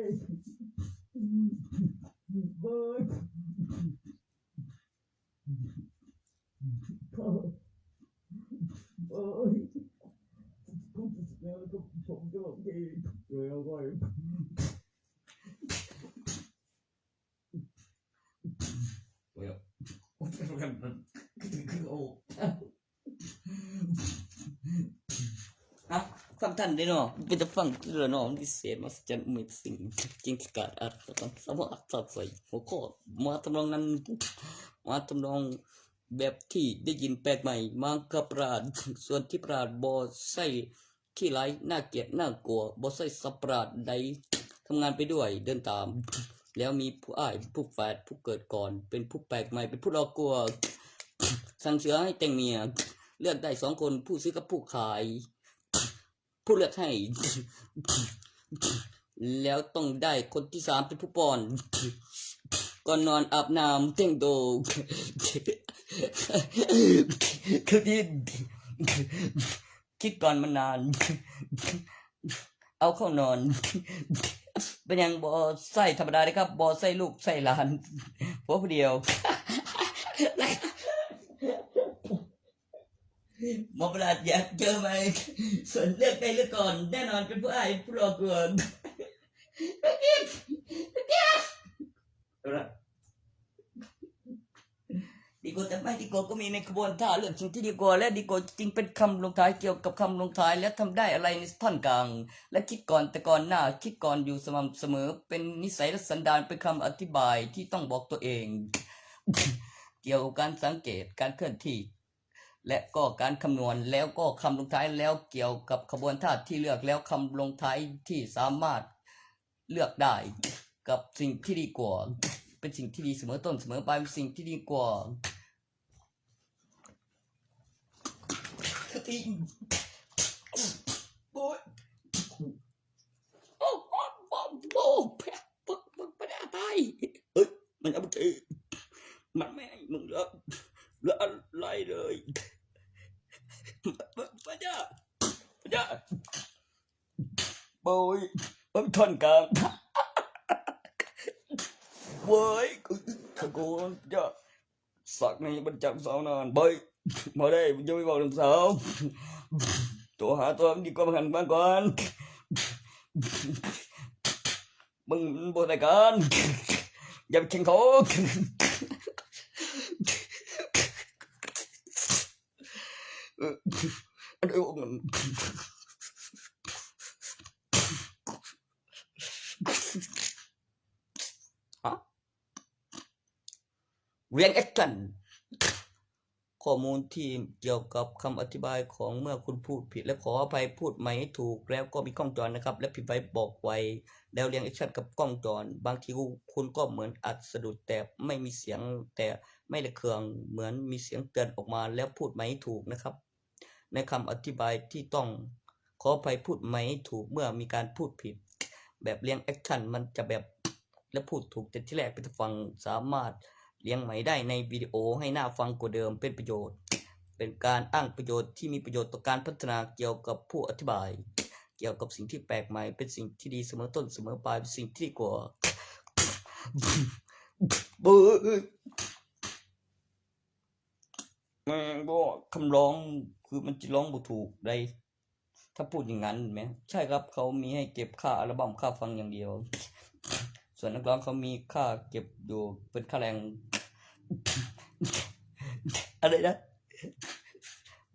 โบ้ย โอ้ย แล้วก็ผมก็บอกเอง แล้วก็ โอ้ย โอ้ย โอ้ย ฮะ ฟังทันได้เนาะ เป็นแต่ฟังคือเนาะ มันพิเศษ มหัศจรรย์ Amazing จริงที่กาดอัด สามารถอัดใส่หัวข้อ มาทำนองนั้น มาทำนองแบบที่ได้ยินแปลกใหม่ มังคประหลาด ส่วนที่ประหลาดบ่ใช่ขี้ร้าย น่าเกลียด น่ากลัว บ่ใช่สัตว์ประหลาดใด ทำงานไปด้วย เดินตาม แล้วมีผู้อ้าย ผู้แฝด ผู้เกิดก่อน เป็นผู้แปลกใหม่ เป็นผู้หลอกกลัว สั่งเสือให้แต่งเมีย เลือกได้สองคน ผู้ซื้อกับผู้ขาย ผู้เลือกให้ แล้วต้องได้คนที่สามเป็นผู้ป้อน ก่อนนอนอาบน้ำแต่งตัว คือที่ คิดก่อนมันนาน เอาเข้านอน เป็นหยังบ่ใส่ธรรมดาเด้ครับ บ่ใส่ลูกใส่หลาน ผัวผู้เดียว หมอประหลาดอยากเจอไหม ส่วนเลือกได้เลือกก่อน แน่นอนเป็นผู้อ้ายผู้หลอกลวง ดีกว่าแต่ไม่ดีกว่าก็มีในขบวนท่า เลือกสิ่งที่ดีกว่า และดีกว่าจริงเป็นคำลงท้าย เกี่ยวกับคำลงท้าย และทำได้อะไรในท่อนกลาง และคิดก่อนแต่ก่อนหน้า คิดก่อนอยู่สม่ำเสมอ เป็นนิสัยและสันดาน เป็นคำอธิบายที่ต้องบอกตัวเอง เกี่ยวกับการสังเกตการเคลื่อนที่ และก็การคำนวณ แล้วก็คำลงท้าย แล้วเกี่ยวกับขบวนท่าที่เลือก แล้วคำลงท้ายที่สามารถเลือกได้ กับสิ่งที่ดีกว่า เป็นสิ่งที่ดีเสมอต้นเสมอปลาย เป็นสิ่งที่ดีกว่า โอ้ย โอ้โห โอ้โห โอ้โห แพ้ ปะ ปะ ปะ ตาย เอ้ย มันเอาไปเตะ มันไม่ให้มึงเหลือ เหลืออะไรเลย ปะ ปะ ปะ จ้า ปะ จ้า โอ้ย มันท่อนกลาง เว้ย ตะโกน จ้า สักนี่มันจับสาวนาน เบ้ย มาได้ มึงจะไปบอกลูกสาว โทรหาตัวมันดีกว่า มาหันมาก่อน มึงบ่ได้การ อย่าไปเข่งเขา เออ อันเดียวกัน ฮะ reaction ข้อมูลที่เกี่ยวกับคำอธิบายของเมื่อคุณพูดผิด และขออภัย พูดใหม่ให้ถูก แล้วก็มีกล้องจรนะครับ และผิดไว้บอกไว แล้ว reaction กับกล้องจร บางทีคุณก็เหมือนอาจสะดุด แต่ไม่มีเสียง แต่ไม่ระเคือง เหมือนมีเสียงเตือนออกมา แล้วพูดใหม่ให้ถูกนะครับ ในคำอธิบายที่ต้องขออภัย พูดใหม่ให้ถูก เมื่อมีการพูดผิด แบบ reaction มันจะแบบ และพูดถูกแต่ที่แรก เป็นฟังสามารถเรียงใหม่ได้ในวิดีโอให้น่าฟังกว่าเดิม เป็นประโยชน์ เป็นการอ้างประโยชน์ที่มีประโยชน์ต่อการพัฒนา เกี่ยวกับผู้อธิบาย เกี่ยวกับสิ่งที่แปลกใหม่ เป็นสิ่งที่ดีเสมอต้นเสมอปลาย เป็นสิ่งที่ดีกว่า เบ้ย แม่งบอกคำร้องคือมันจะร้องบ่ถูกได้ ถ้าพูดอย่างนั้นไหม ใช่ครับ เขามีให้เก็บค่าอัลบั้มค่าฟังอย่างเดียว ส่วนนักร้องเขามีค่าเก็บอยู่เป็นค่าแรง อะไรนะ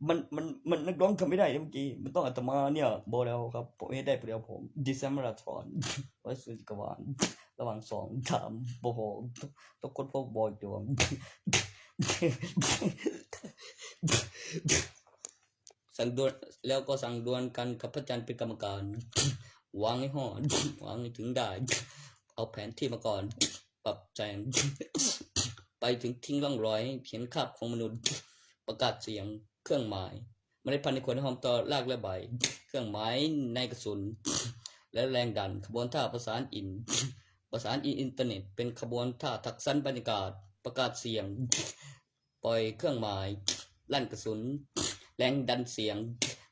มัน มัน มันนักร้องทำไม่ได้นะเมื่อกี้ มันต้องอาตมาเนี่ย บอกแล้วครับ ผมเฮ็ดได้ผู้เดียวผม December Marathon ไว้สุดกวาน ระหว่างสองสาม บ่พอ ต้อง ต้องค้นพบบ่อยตัว สั่งด่วน แล้วก็สั่งด่วนกันกับพระจันทร์เป็นกรรมการ วางให้ฮอด วางให้ถึงได้ เอาแผนที่มาก่อน ปรับแต่ง ไปถึงทิ้งร่องรอยให้เห็นคราบของมนุษย์ ประกาศเสียงเครื่องหมาย เมล็ดพันธุ์ในขวดหอมต่อรากและใบ เครื่องหมายในกระสุน และแรงดัน ขบวนท่าประสานอิน ประสานอินอินเทอร์เน็ต เป็นขบวนท่าทักษะบรรยากาศ ประกาศเสียง ปล่อยเครื่องหมายลั่นกระสุน แรงดันเสียง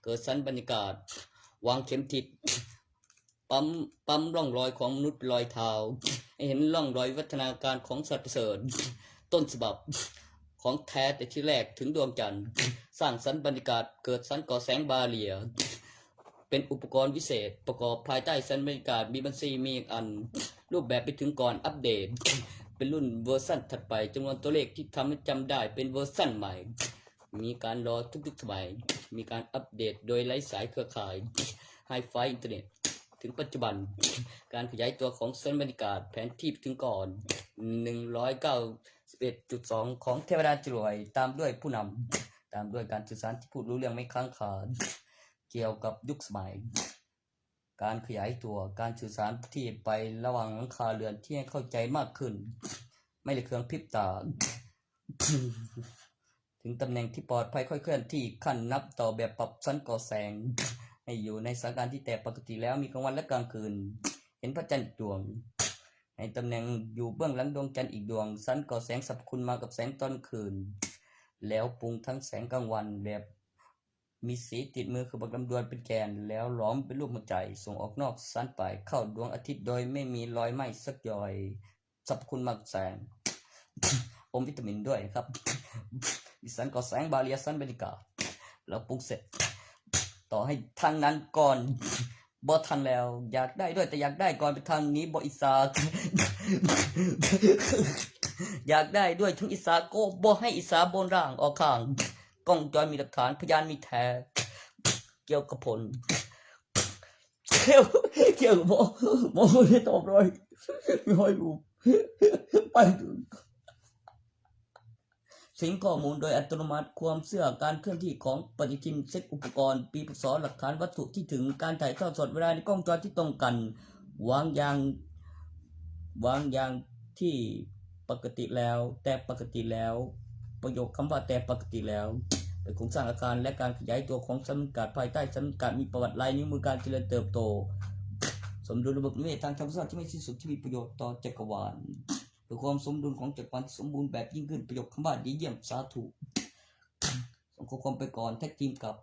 เกิดสัญบรรยากาศ วางเข็มทิศ ปั๊ม ปั๊มร่องรอยของมนุษย์เป็นรอยเท้า ให้เห็นร่องรอยวัฒนาการของสัตว์ประเสริฐ ต้นฉบับของแท้แต่ที่แรกถึงดวงจันทร์ สร้างสรรค์บรรยากาศ เกิดสรรก่อแสงบาเรีย เป็นอุปกรณ์วิเศษ ประกอบภายใต้สัญบรรยากาศ มีบัญชี มีอีกอัน รูปแบบไปถึงก่อนอัปเดต เป็นรุ่นเวอร์ชันถัดไป จำนวนตัวเลขที่ทำให้จำได้เป็นเวอร์ชันใหม่ มีการรอทุกๆสมัย มีการอัปเดตโดยไร้สายเครือข่าย ไฮไฟอินเทอร์เน็ต ถึงปัจจุบัน การขยายตัวของสัญบรรยากาศ แผนที่ถึงก่อน หนึ่งร้อยเก้าสิบเอ็ดจุดสอง ของเทวดาจรวย ตามด้วยผู้นำ ตามด้วยการสื่อสารที่พูดรู้เรื่องไม่ค้างคา เกี่ยวกับยุคสมัย การขยายตัว การสื่อสารที่ไประหว่างหลังคาเรือนที่ให้เข้าใจมากขึ้น ไม่ได้เครื่องพริบตา ถึงตำแหน่งที่ปลอดภัย ค่อยเคลื่อนที่ ขั้นนับต่อแบบปรับสัญก่อแสง ให้อยู่ในสถานการณ์ที่แตกปกติแล้ว มีกลางวันและกลางคืน เห็นพระจันทร์อีกดวง ในตำแหน่งอยู่เบื้องหลังดวงจันทร์อีกดวง สัญก่อแสงสรรพคุณมากับแสงตอนคืน แล้วปรุงทั้งแสงกลางวันแบบ มีสีติดมือคือบักลำดวนเป็นแกน แล้วหลอมเป็นรูปหัวใจ ส่งออกนอกสานไปเข้าดวงอาทิตย์โดยไม่มีรอยไหม้สักหย่อย สรรพคุณมากแสง อมวิตามินด้วยนะครับ อีสานก็แสงบาเรียสันบรรยากาศ แล้วปรุงเสร็จ ต่อให้ทางนั้นก่อน บ่ทันแล้ว อยากได้ด้วยแต่อยากได้ก่อนเป็นทางนี้บ่อีสา อยากได้ด้วยทั้งอีสาก็บ่ให้อีสาบนร่างออกข้าง กล้องจอยมีหลักฐานพยานมีแท้ เกี่ยวกับผล เกี่ยวเกี่ยวกับหมอหมอไม่ได้ตอบเลยไม่ให้รู้ไป สิงข้อมูลโดยอัตโนมัติ ความเชื่อการเคลื่อนที่ของปฏิทินเซตอุปกรณ์ ปีพศหลักฐานวัตถุที่ถึงการถ่ายทอดสดเวลาในกล้องจอที่ตรงกัน วางอย่างวางอย่างที่ปกติแล้ว แต่ปกติแล้ว ประโยคคำว่าแต่ปกติแล้วเป็นโครงสร้างอาการและการขยายตัวของสมการภายใต้สมการมีประวัติลายนิ้วมือการเจริญเติบโต สมดุลระบบนิเวศทางธรรมชาติที่ไม่สิ้นสุดที่มีประโยชน์ต่อจักรวาล คือความสมดุลของจักรวาลที่สมบูรณ์แบบยิ่งขึ้น ประโยคคำว่าดีเยี่ยมสาธุ ส่งข้อความไปก่อน แท็กทีมกับ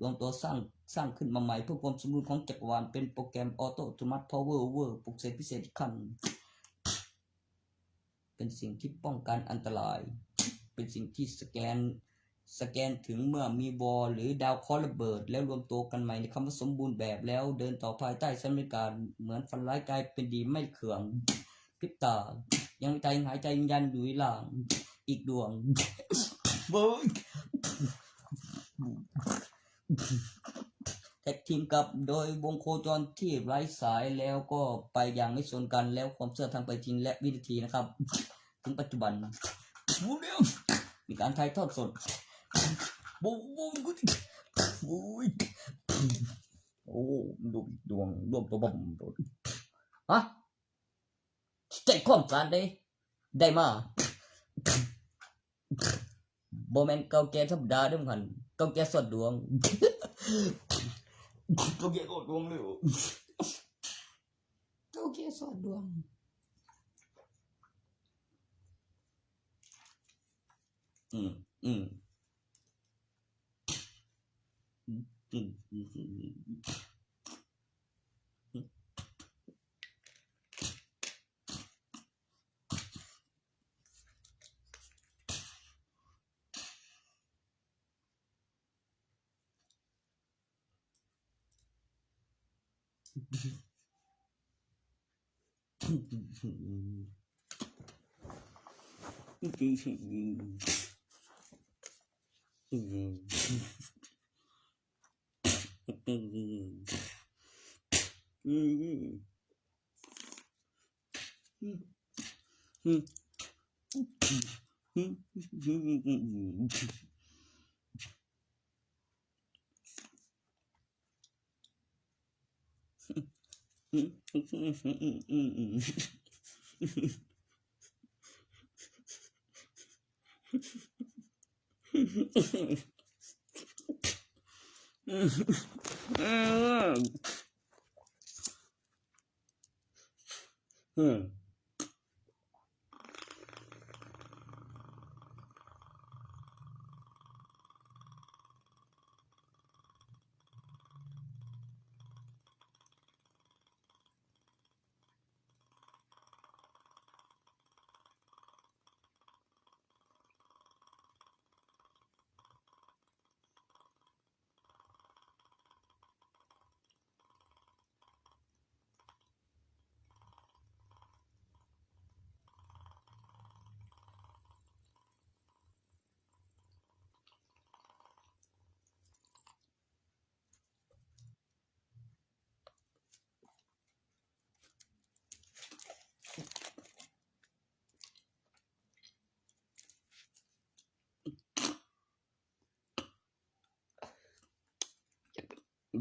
รวมตัวสร้างสร้างขึ้นมาใหม่ เพื่อความสมบูรณ์ของจักรวาล เป็นโปรแกรมออโต้อัตโนมัติ Power Over ปลุกเสกพิเศษอีกขั้น เป็นสิ่งที่ป้องกันอันตราย เป็นสิ่งที่สแกนสแกนถึงเมื่อมีวอลหรือดาวเคราะห์ระเบิด แล้วรวมตัวกันใหม่ในคำว่าสมบูรณ์แบบ แล้วเดินต่อภายใต้สถานการณ์เหมือนฝันร้ายกลายเป็นดีไม่เคือง พริบตา ยังมีตายังหายใจวิญญาณอยู่ในร่างอีกดวง เว้ย แท็กทีมกับโดยวงโคจรที่ไร้สายแล้วก็ไปอย่างไม่สนกัน แล้วความเชื่อทางไปจริงและวินาทีนะครับ ถึงปัจจุบัน มีการถ่ายทอดสด โอ้โห โอ้ย โอ้ ดวงดวงดวงตัวผมฮะ ใจความสารเด้ ได้มา บ่แม่นเก่าแก่ธรรมดาเด้อหั่น เก่าแก่สอดดวง เก่าแก่สอดดวงเลยเหรอ เก่าแก่สอดดวง อืม อืม อืม อืม อืม อืม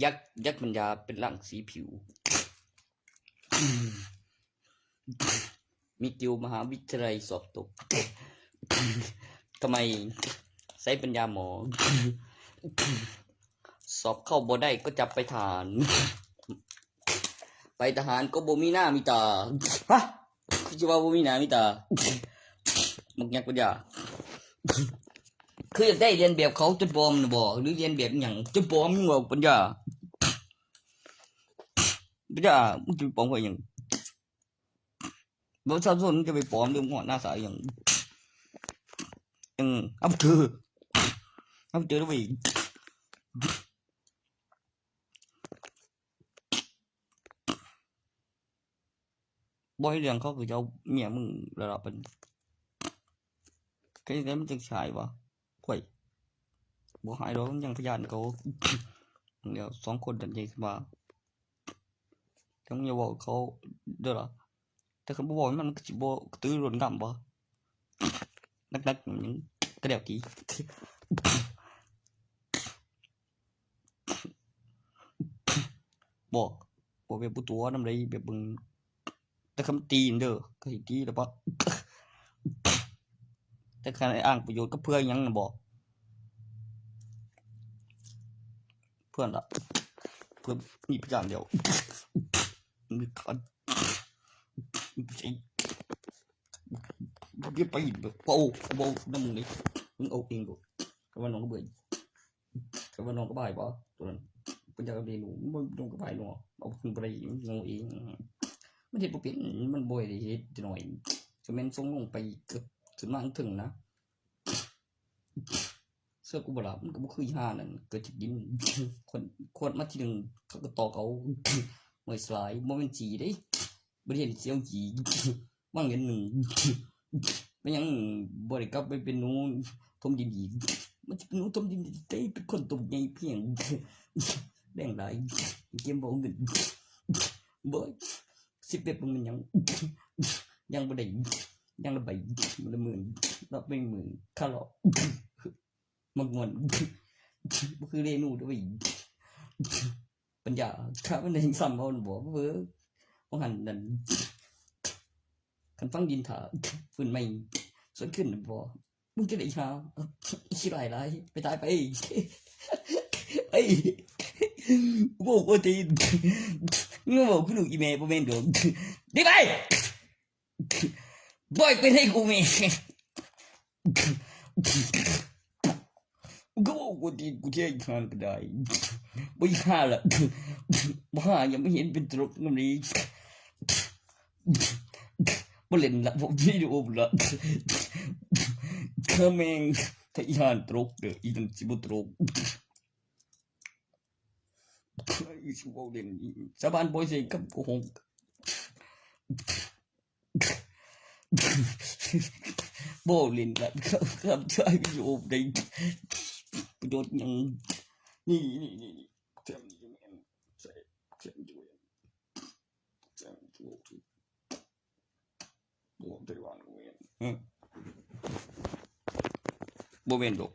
ยักษ์ ยักษ์ปัญญาเป็นร่างสีผิว มีติวมหาวิทยาลัยสอบตก ทำไมใช้ปัญญาหมอ สอบเข้าบ่ได้ก็จับไปทหาร ไปทหารก็บ่มีหน้ามีตา ฮะ คือจะว่าบ่มีหน้ามีตา มักยักษ์ปัญญา คืออยากได้เลียนแบบเขาจนปลอมน่ะบ่ หรือเลียนแบบอิหยังจนปลอม มึงว่าปัญญา ปัญญา มึงจะไปปลอมเขาอิหยัง บ่ ประชาชนจะไปปลอมเรื่องหัวหน้าสายอิหยัง อืม เอาไปเจอ เอาไปเจอแล้วไป บ่ให้เรื่องเขาคือจะเอาเมียมึงแล้วล่ะ เป็น แค่นี้มันจังสิหายวะ ข่อย บ่หายดอก มันยังพยานเขา เดี๋ยวสองคนนั่นยังสิมา แต่มึงอย่าบอกเขาเด้อล่ะ แต่คันบ่บอกมัน มันก็สิบ่กระตือรือร้นนำบ่ นักๆ มันกระเดี่ยวตี บอก บอกแบบบ่ตัวนำใด แบบมึง แต่คันตีนเด้อ ก็สิตีแล้วปะ แต่คันอ้างประโยชน์กับเพื่อหยังน่ะบอก เพื่อนละ เพื่อนมีพยานเดียว มีคัน อย่าไปแบบ โอ้ บ่นำมึงเลย มึงเอาเองโลด ก็ว่าน้องก็เบื่อ ก็ว่าน้องก็บ่ายบ่ ตัวนั้น เป็นอยากเรียนรู้ มันน้องก็บ่ายเนาะ เอาขึ้นไปได้น้องเอง มันเฮ็ดบ่เป็น มันบ่ได้เฮ็ดจักหน่อย ก็แม่นส่งลงไป ก็ขึ้นมาถึงนะ เสื้อกูบ่ล่ะ มันก็บ่คืออีห่านั่น ก็จะกิน คน คนมาทีหนึ่ง เขาก็ตอกเอา มวยสลาย บ่แม่นจีเด้ บ่ได้เห็นเสียวจี ว่างเงินหนึ่ง มันยังบ่ได้กลับไปเป็นหนูถมดินอีก มันจะเป็นหนูถมดินได้ เป็นคนตกใหญ่เพียง แรงหลาย เกมบ่เอาเงิน บ่ สิบเอ็ดมันยัง ยังบ่ได้ ยังละใบ มันละหมื่น รับไม่หมื่น ค่าหลอก มักม่วน บ่คือเรนูเด้อเว้ย ปัญญา ข้ามันได้ซ้ำเอาบ่ เว้อ บ่หันนั่น คันฟังดินถา ฟื้นใหม่ สดขึ้นบ่ มึงจะได้หา ขี้ร้ายหลาย ไปตายไป เอ้ย โว้ย โว้ย ตีน มึงมาบอกกูลูกอีแม่บ่แม่นดอก ได้ไป บ่อยไปให้กูแม่ ก็บอกว่าดีกูจะให้ทานก็ได้ บ่อยากหาละ บ่หายังไม่เห็นเป็นตลกนำนี้ บ่เล่นละ บ่วิดีโอละ ข้าแม่ง ถ้าอีห่าตลกเด้อ อีนั่นสิบ่ตลก อีสิบ่เล่น อีสาบานบ่อยใส่กับโกหก บ่เล่นละ ครับ ครับ ใช้วิดีโอได้ประโยชน์หยัง นี่ นี่ นี่ นี่ แถมนี่แม่น ใส่ แถมอยู่ แถมอยู่ บ่ได้ว่าแม่น อืม บ่แม่นดอก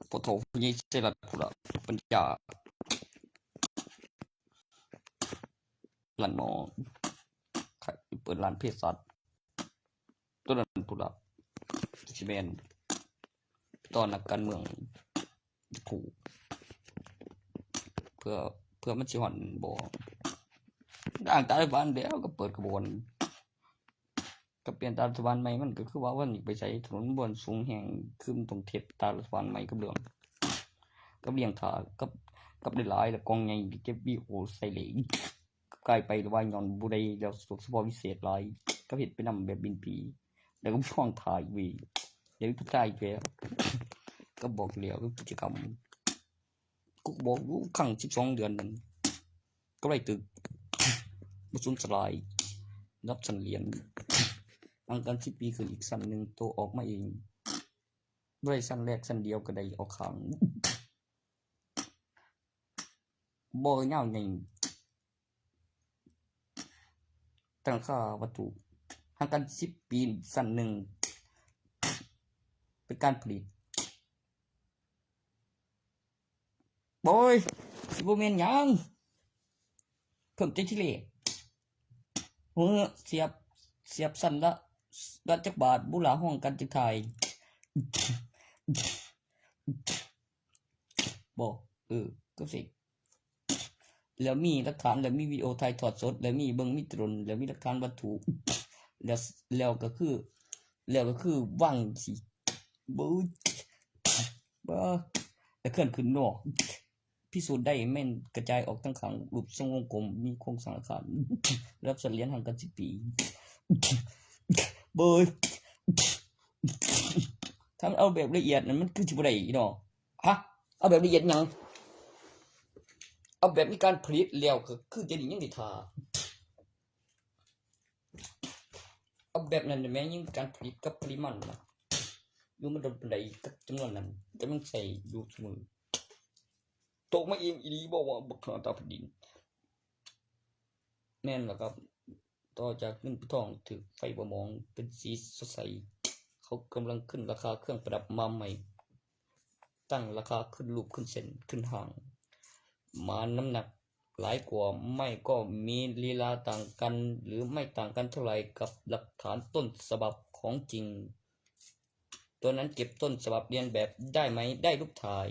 พอเฒ่าผู้ใหญ่ใส่รัฐพุ้นละ ปัญญา ร้านหมอ ขาย เปิดร้านเภสัช ตัวนั้นพุ้นละ สิแม่น ตอนนักการเมือง ถูก เพื่อ เพื่อมันสิฮอดบ่ อ้างตารัฐบาลแล้วก็เปิดขบวน ก็เปลี่ยนตารัฐบาลใหม่ มันก็คือว่าวันนี้ไปใช้ถนนบ่อนสูงแฮง คือมันต้องเทียบตารัฐบาลใหม่กับเรื่อง กับเลี้ยงถา กับ กับหลายๆ แล้วกองใหญ่เก็บวิดีโอใส่เลย ก็กลายไปว่าย้อนบ่ได้แล้ว เฉพาะพิเศษหลาย ก็เฮ็ดไปนำแบบบินผี แล้วก็ช่วงถ่ายเว้ย เดี๋ยวก็ถ่ายอีกแล้ว ก็บอกแล้วก็กิจกรรม กูบอกอยู่ครั้งสิบสองเดือนนั่น ก็ได้ตึก บ่สูญสลาย รับสันเหรียญ ห่างกันสิบปีขึ้นอีกสันหนึ่ง โตออกมาเอง บ่ได้สันแรกสันเดียวก็ได้ออกข้าง บ่ยาวใหญ่ ตั้งค่าวัตถุ ห่างกันสิบปีสันหนึ่ง เป็นการผลิต โอ้ย สิบ่แม่นหยัง เพิ่มใจที่เลข เฮ้อ เสียบ เสียบสั้นละ ละจักบาทบุล่า ห้องกันจักถ่าย บ่ เออ ก็สิ แล้วมีหลักฐาน แล้วมีวิดีโอถ่ายทอดสด แล้วมีเบิ่งมีตรวจ แล้วมีหลักฐานวัตถุ แล้ว แล้วก็คือ แล้วก็คือวางสิ บ่ บ่ แต่เคลื่อนขึ้นนอก พิสูจน์ได้แม่นกระจายออกทั้งข้าง รูปทรงวงกลม มีโครงสร้างอาคาร ระดับเฉลี่ยห่างกันสิบปี เบย ถ้ามันเอาแบบละเอียดนั่นมันคือสิบ่ได้อีเนาะ ฮะ เอาแบบละเอียดหยัง เอาแบบมีการผลิตแล้วก็คือเดี๋ยวนี้ยังได้ท่า เอาแบบนั้นแม่นยังมีการผลิตกับปริมาณนะ อยู่มันโดนปานใดกับจำนวนนั้น กำลังใส่อยู่ซุมื้อ ตกมาเองอีหลีบ่ว่าบักหาตาแผ่นดิน แม่นล่ะครับ ต่อจากเงินทองถืกไฟบ่มองเป็นสีสดใส เขากำลังขึ้นราคาเครื่องประดับมาใหม่ ตั้งราคาขึ้นรูปขึ้นเส้นขึ้นห่าง มาน้ำหนักหลายกว่า ไม่ก็มีลีลาต่างกัน หรือไม่ต่างกันเท่าไหร่กับหลักฐานต้นฉบับของจริง ตัวนั้นเก็บต้นฉบับเลียนแบบได้ไหม ได้รูปถ่าย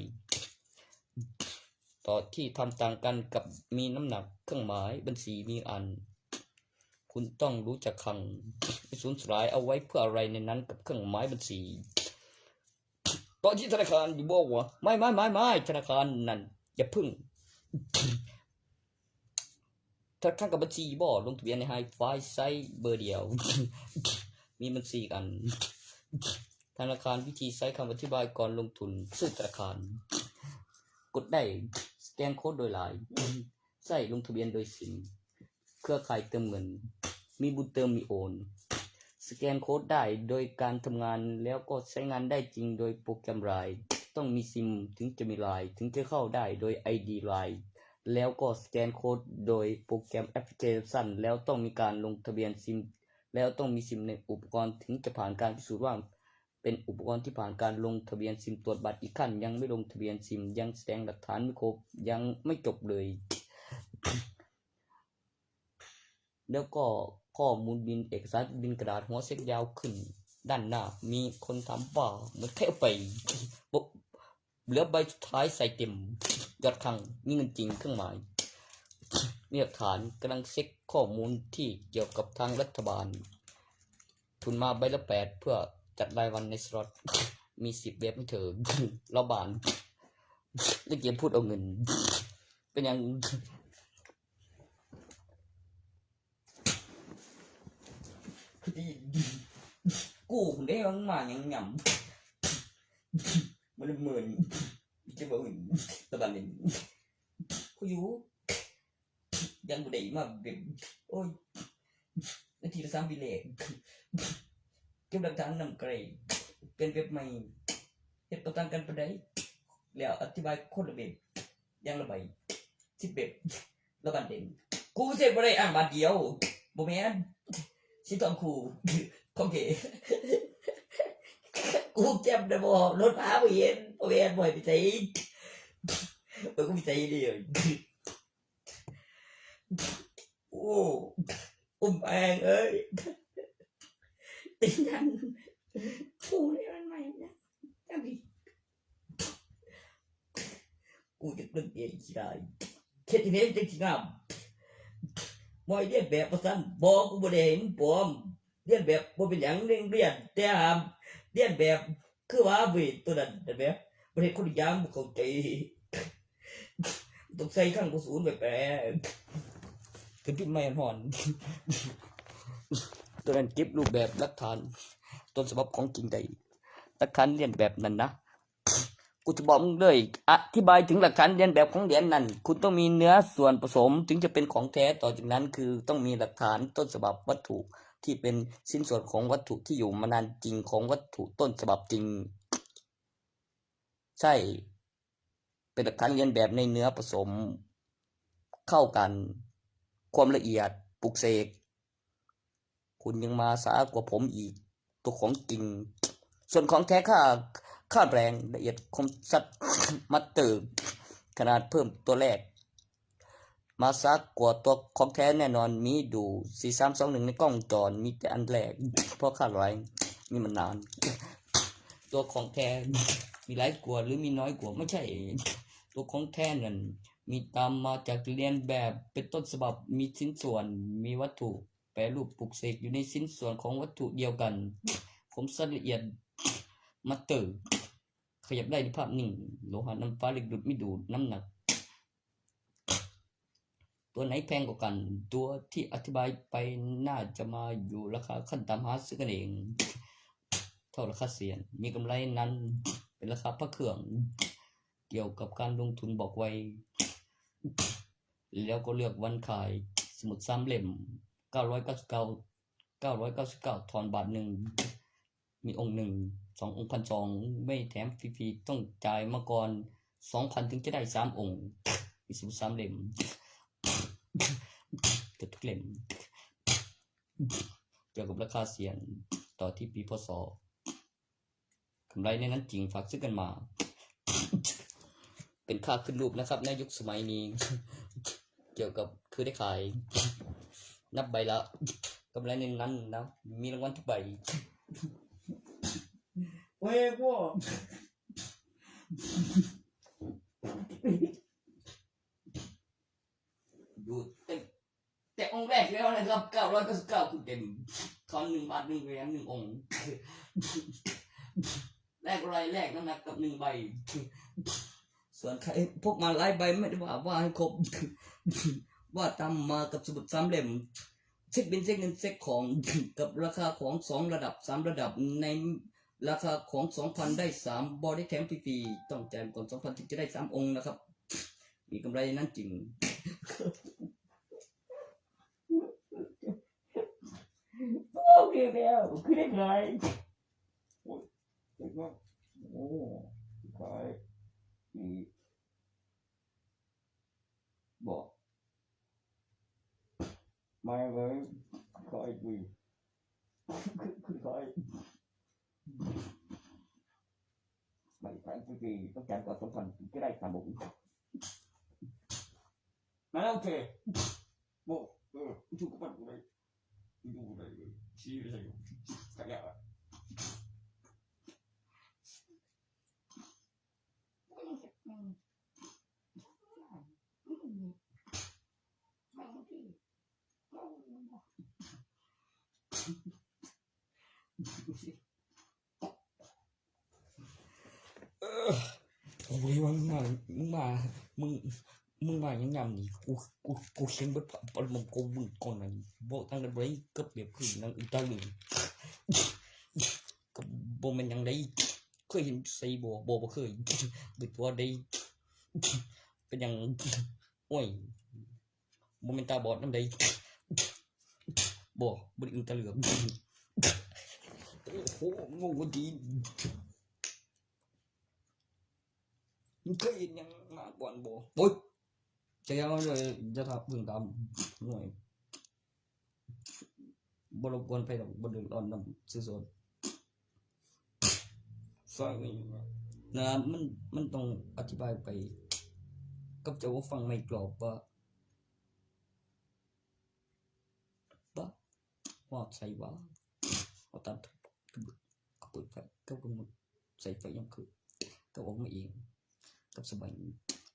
ต่อที่ทำต่างกันกับมีน้ำหนักเครื่องหมายบัญชีมีอัน คุณต้องรู้จักคลังศูนย์สลายเอาไว้เพื่ออะไรในนั้นกับเครื่องหมายบัญชี ตอนที่ธนาคารอยู่บอกว่า ไม่ไม่ไม่ไม่ธนาคารนั่นอย่าพึ่ง ธนาคารกับบัญชีบ่ลงทะเบียนในไฮไฟใช้เบอร์เดียว มีบัญชีกัน ธนาคารวิธีใช้คำอธิบายก่อนลงทุน ชื่อธนาคาร กดได้ สแกนโค้ดโดยไลน์ ใช้ลงทะเบียนโดยซิม เครือข่ายเติมเงิน มีบุญเติมมีโอน สแกนโค้ดได้โดยการทำงาน แล้วก็ใช้งานได้จริงโดยโปรแกรมไลน์ ต้องมีซิมถึงจะมีไลน์ ถึงจะเข้าได้โดยไอดีไลน์ แล้วก็สแกนโค้ดโดยโปรแกรมแอปพลิเคชัน แล้วต้องมีการลงทะเบียนซิม แล้วต้องมีซิมในอุปกรณ์ถึงจะผ่านการพิสูจน์ว่าเป็นอุปกรณ์ที่ผ่านการลงทะเบียนซิมตรวจบัตรอีกขั้น ยังไม่ลงทะเบียนซิม ยังแสดงหลักฐานไม่ครบ ยังไม่จบเลย แล้วก็ข้อมูลบินเอกสารบินกระดาษหัวเช็คยาวขึ้น ด้านหน้า มีคนถามว่าเหมือนใครเอาไป บอกเหลือใบสุดท้ายใส่เต็ม ยอดคลัง มีเงินจริงเครื่องหมาย มีหลักฐานกำลังเช็คข้อมูลที่เกี่ยวกับทางรัฐบาล ทุนมาใบละแปดเพื่อจัดรายวันในสล็อต มีสิบเว็บให้เธอ รอบบาน แล้วเกมพูดเอาเงิน เป็นยัง กูได้มันมายังยำมันเหมือนจะบอกอื่นตะบันเลยกูอยู่ยังบ่ได้มาแบบโอ้ยนาทีละสามปีแรกเก็บหลักฐานนำไกลเป็นแบบใหม่เฮ็ดประตังกันปานใดแล้วอธิบายคนละแบบอย่างละใบสิบแบบ แล้วบันเด่น กูเจ็บบ่ได้อ่างบาทเดียวบ่แม่นสิต้องคู่ของเก๋กูเจ็บได้บ่รถพาบ่เห็นบ่แม่นบ่ให้ไปใส่เออกูไปใส่เดียวโอ้อุ้มแปงเอ้ยเป็นยังกูเนี่ยมันใหม่นะจังดิ กูจะเลิกเรียนขี้ได้เฮ็ดจั่งใดจั่งสิงามบ่ให้เลียนแบบว่าซั่นบ่กูบ่ได้ให้มึงปลอมเลียนแบบบ่เป็นหยังเลียนเลียนแต่ห้ามเลียนแบบคือว่าเว้ยตัวนั้นเห็นไหมประเทศคนละอย่างบ่เข้าใจต้องใส่ครั้งบ่ศูนย์ไปแปลคือพิมพ์ไม่ห่อนตัวนั้นเก็บรูปแบบหลักฐานต้นฉบับของจริงได้หลักฐานเลียนแบบนั่นนะ กูจะบอกมึงเลย อธิบายถึงหลักฐานเลียนแบบของเหรียญนั่น คุณต้องมีเนื้อส่วนผสมถึงจะเป็นของแท้ ต่อจากนั้นคือต้องมีหลักฐานต้นฉบับวัตถุที่เป็นชิ้นส่วนของวัตถุที่อยู่มานานจริงของวัตถุต้นฉบับจริง ใช่ เป็นหลักฐานเลียนแบบในเนื้อผสม เข้ากัน ความละเอียด ปลุกเสก คุณยังมาช้ากว่าผมอีก ตัวของจริง ส่วนของแท้ค่า ค่าแรงละเอียดคมชัด มาสเตอร์ ขนาดเพิ่มตัวแรก มาช้ากว่าตัวของแท้แน่นอน มีดูสี่สามสองหนึ่งในกล้องวงจร มีแต่อันแรก เพราะค่าแรงนี่มันนาน ตัวของแท้มีหลายกว่าหรือมีน้อยกว่า ไม่ใช่ ตัวของแท้นั่นมีตามมาจากเลียนแบบ เป็นต้นฉบับ มีชิ้นส่วน มีวัตถุ แปรรูปปลุกเสกอยู่ในชิ้นส่วนของวัตถุเดียวกัน คมชัดละเอียด มาสเตอร์ ขยับได้ในภาพนิ่ง โลหะนำฟ้าเหล็กดูดไม่ดูด น้ำหนัก ตัวไหนแพงกว่ากัน ตัวที่อธิบายไปน่าจะมาอยู่ราคาขั้นต่ำ หาซื้อกันเอง เท่าราคาเซียน มีกำไรนั้นเป็นราคาพระเครื่อง เกี่ยวกับการลงทุนบอกไว้ แล้วก็เลือกวันขาย สมุดสามเล่ม เก้าร้อยเก้าสิบเก้า เก้าร้อยเก้าสิบเก้า ทอนบาทหนึ่ง มีองค์หนึ่ง สององค์พันสอง ไม่แถมฟรีๆ ต้องจ่ายมาก่อน สองพัน ถึงจะได้สามองค์ มีสมุดสามเล่ม เกือบทุกเล่ม เกี่ยวกับราคาเซียน ต่อที่ปี พ.ศ. กำไรในนั้นจริง ฝากซื้อกันมา เป็นค่าขึ้นรูปนะครับ ในยุคสมัยนี้ เกี่ยวกับคือได้ขาย นับใบละ กำไรในนั้นนะ มีรางวัลทุกใบ เว้ยพวก ดูเต็ม แต่องค์แรกแล้วนะครับ เก้าร้อยเก้าสิบเก้า คือเต็ม ทอนหนึ่งบาท หนึ่งเหรียญ หนึ่งองค์ แลกอะไร แลกน้ำหนักกับหนึ่งใบ ส่วนใครพกมาหลายใบไม่ได้ว่า ว่าให้ครบ ว่าตามมากับสมุดสามเล่ม เช็คบิล เช็คเงิน เช็คของ กับราคาของสองระดับ สามระดับ ในราคาของ สองพัน ได้สาม บ่ได้แถมฟรีๆ ต้องจ่ายก่อน สองพัน ถึงจะได้สามองค์นะครับ มีกำไรนั้นจริง โอเคแล้ว คือได้ขาย โอ้ย เจ๋งมาก โอ้ ขาย อีก บอก ไม่เลย ขายดี คือขาย ไม่ขายฟรีๆ ต้องจ่ายก่อน สองพัน ถึงจะได้สามองค์ มาแล้ว โอเค บอก เออ ถูกกับมันเลย ดูเลย ชี้ไปใส่ ขายแล้วอะ เออ โอ้ย มึงมา มึงมา มึง มึงมายังยามนี้ กู กู กูเซ็งเบิด ปะ ปะ มึง กู มึงก่อนนั้น บอกตั้งแต่บ่ได้เกือบแบบคืนนั่งอีตาเหลือง ก็บ่แม่นหยังได๋ เคยเห็นใส่บ่ บ่ บ่เคย เกิดว่าได้ เป็นหยัง โอ้ย บ่แม่นตาบอดนำใด๋ บ่ บ่ได้อึ่งตาเหลือก โอ้โห งงกว่าตีน มึงเคยเห็นหยังมาก่อนบ่ โอ๊ย จะยังเลย จะทับเพิ่งตามหน่วย บ่รบกวนไผดอก บ่เดือดร้อนนำซื่อสด ฟังนี่นะ มัน มันต้องอธิบายไป กับเจ้าว่าฟังไม่กรอบว่า บ่ ว่าใส่ว่า เอาตัด ก็เปิดไฟ ก็กำหนดใส่ไฟยังคือ ก็ออกมาเอง กับสบาย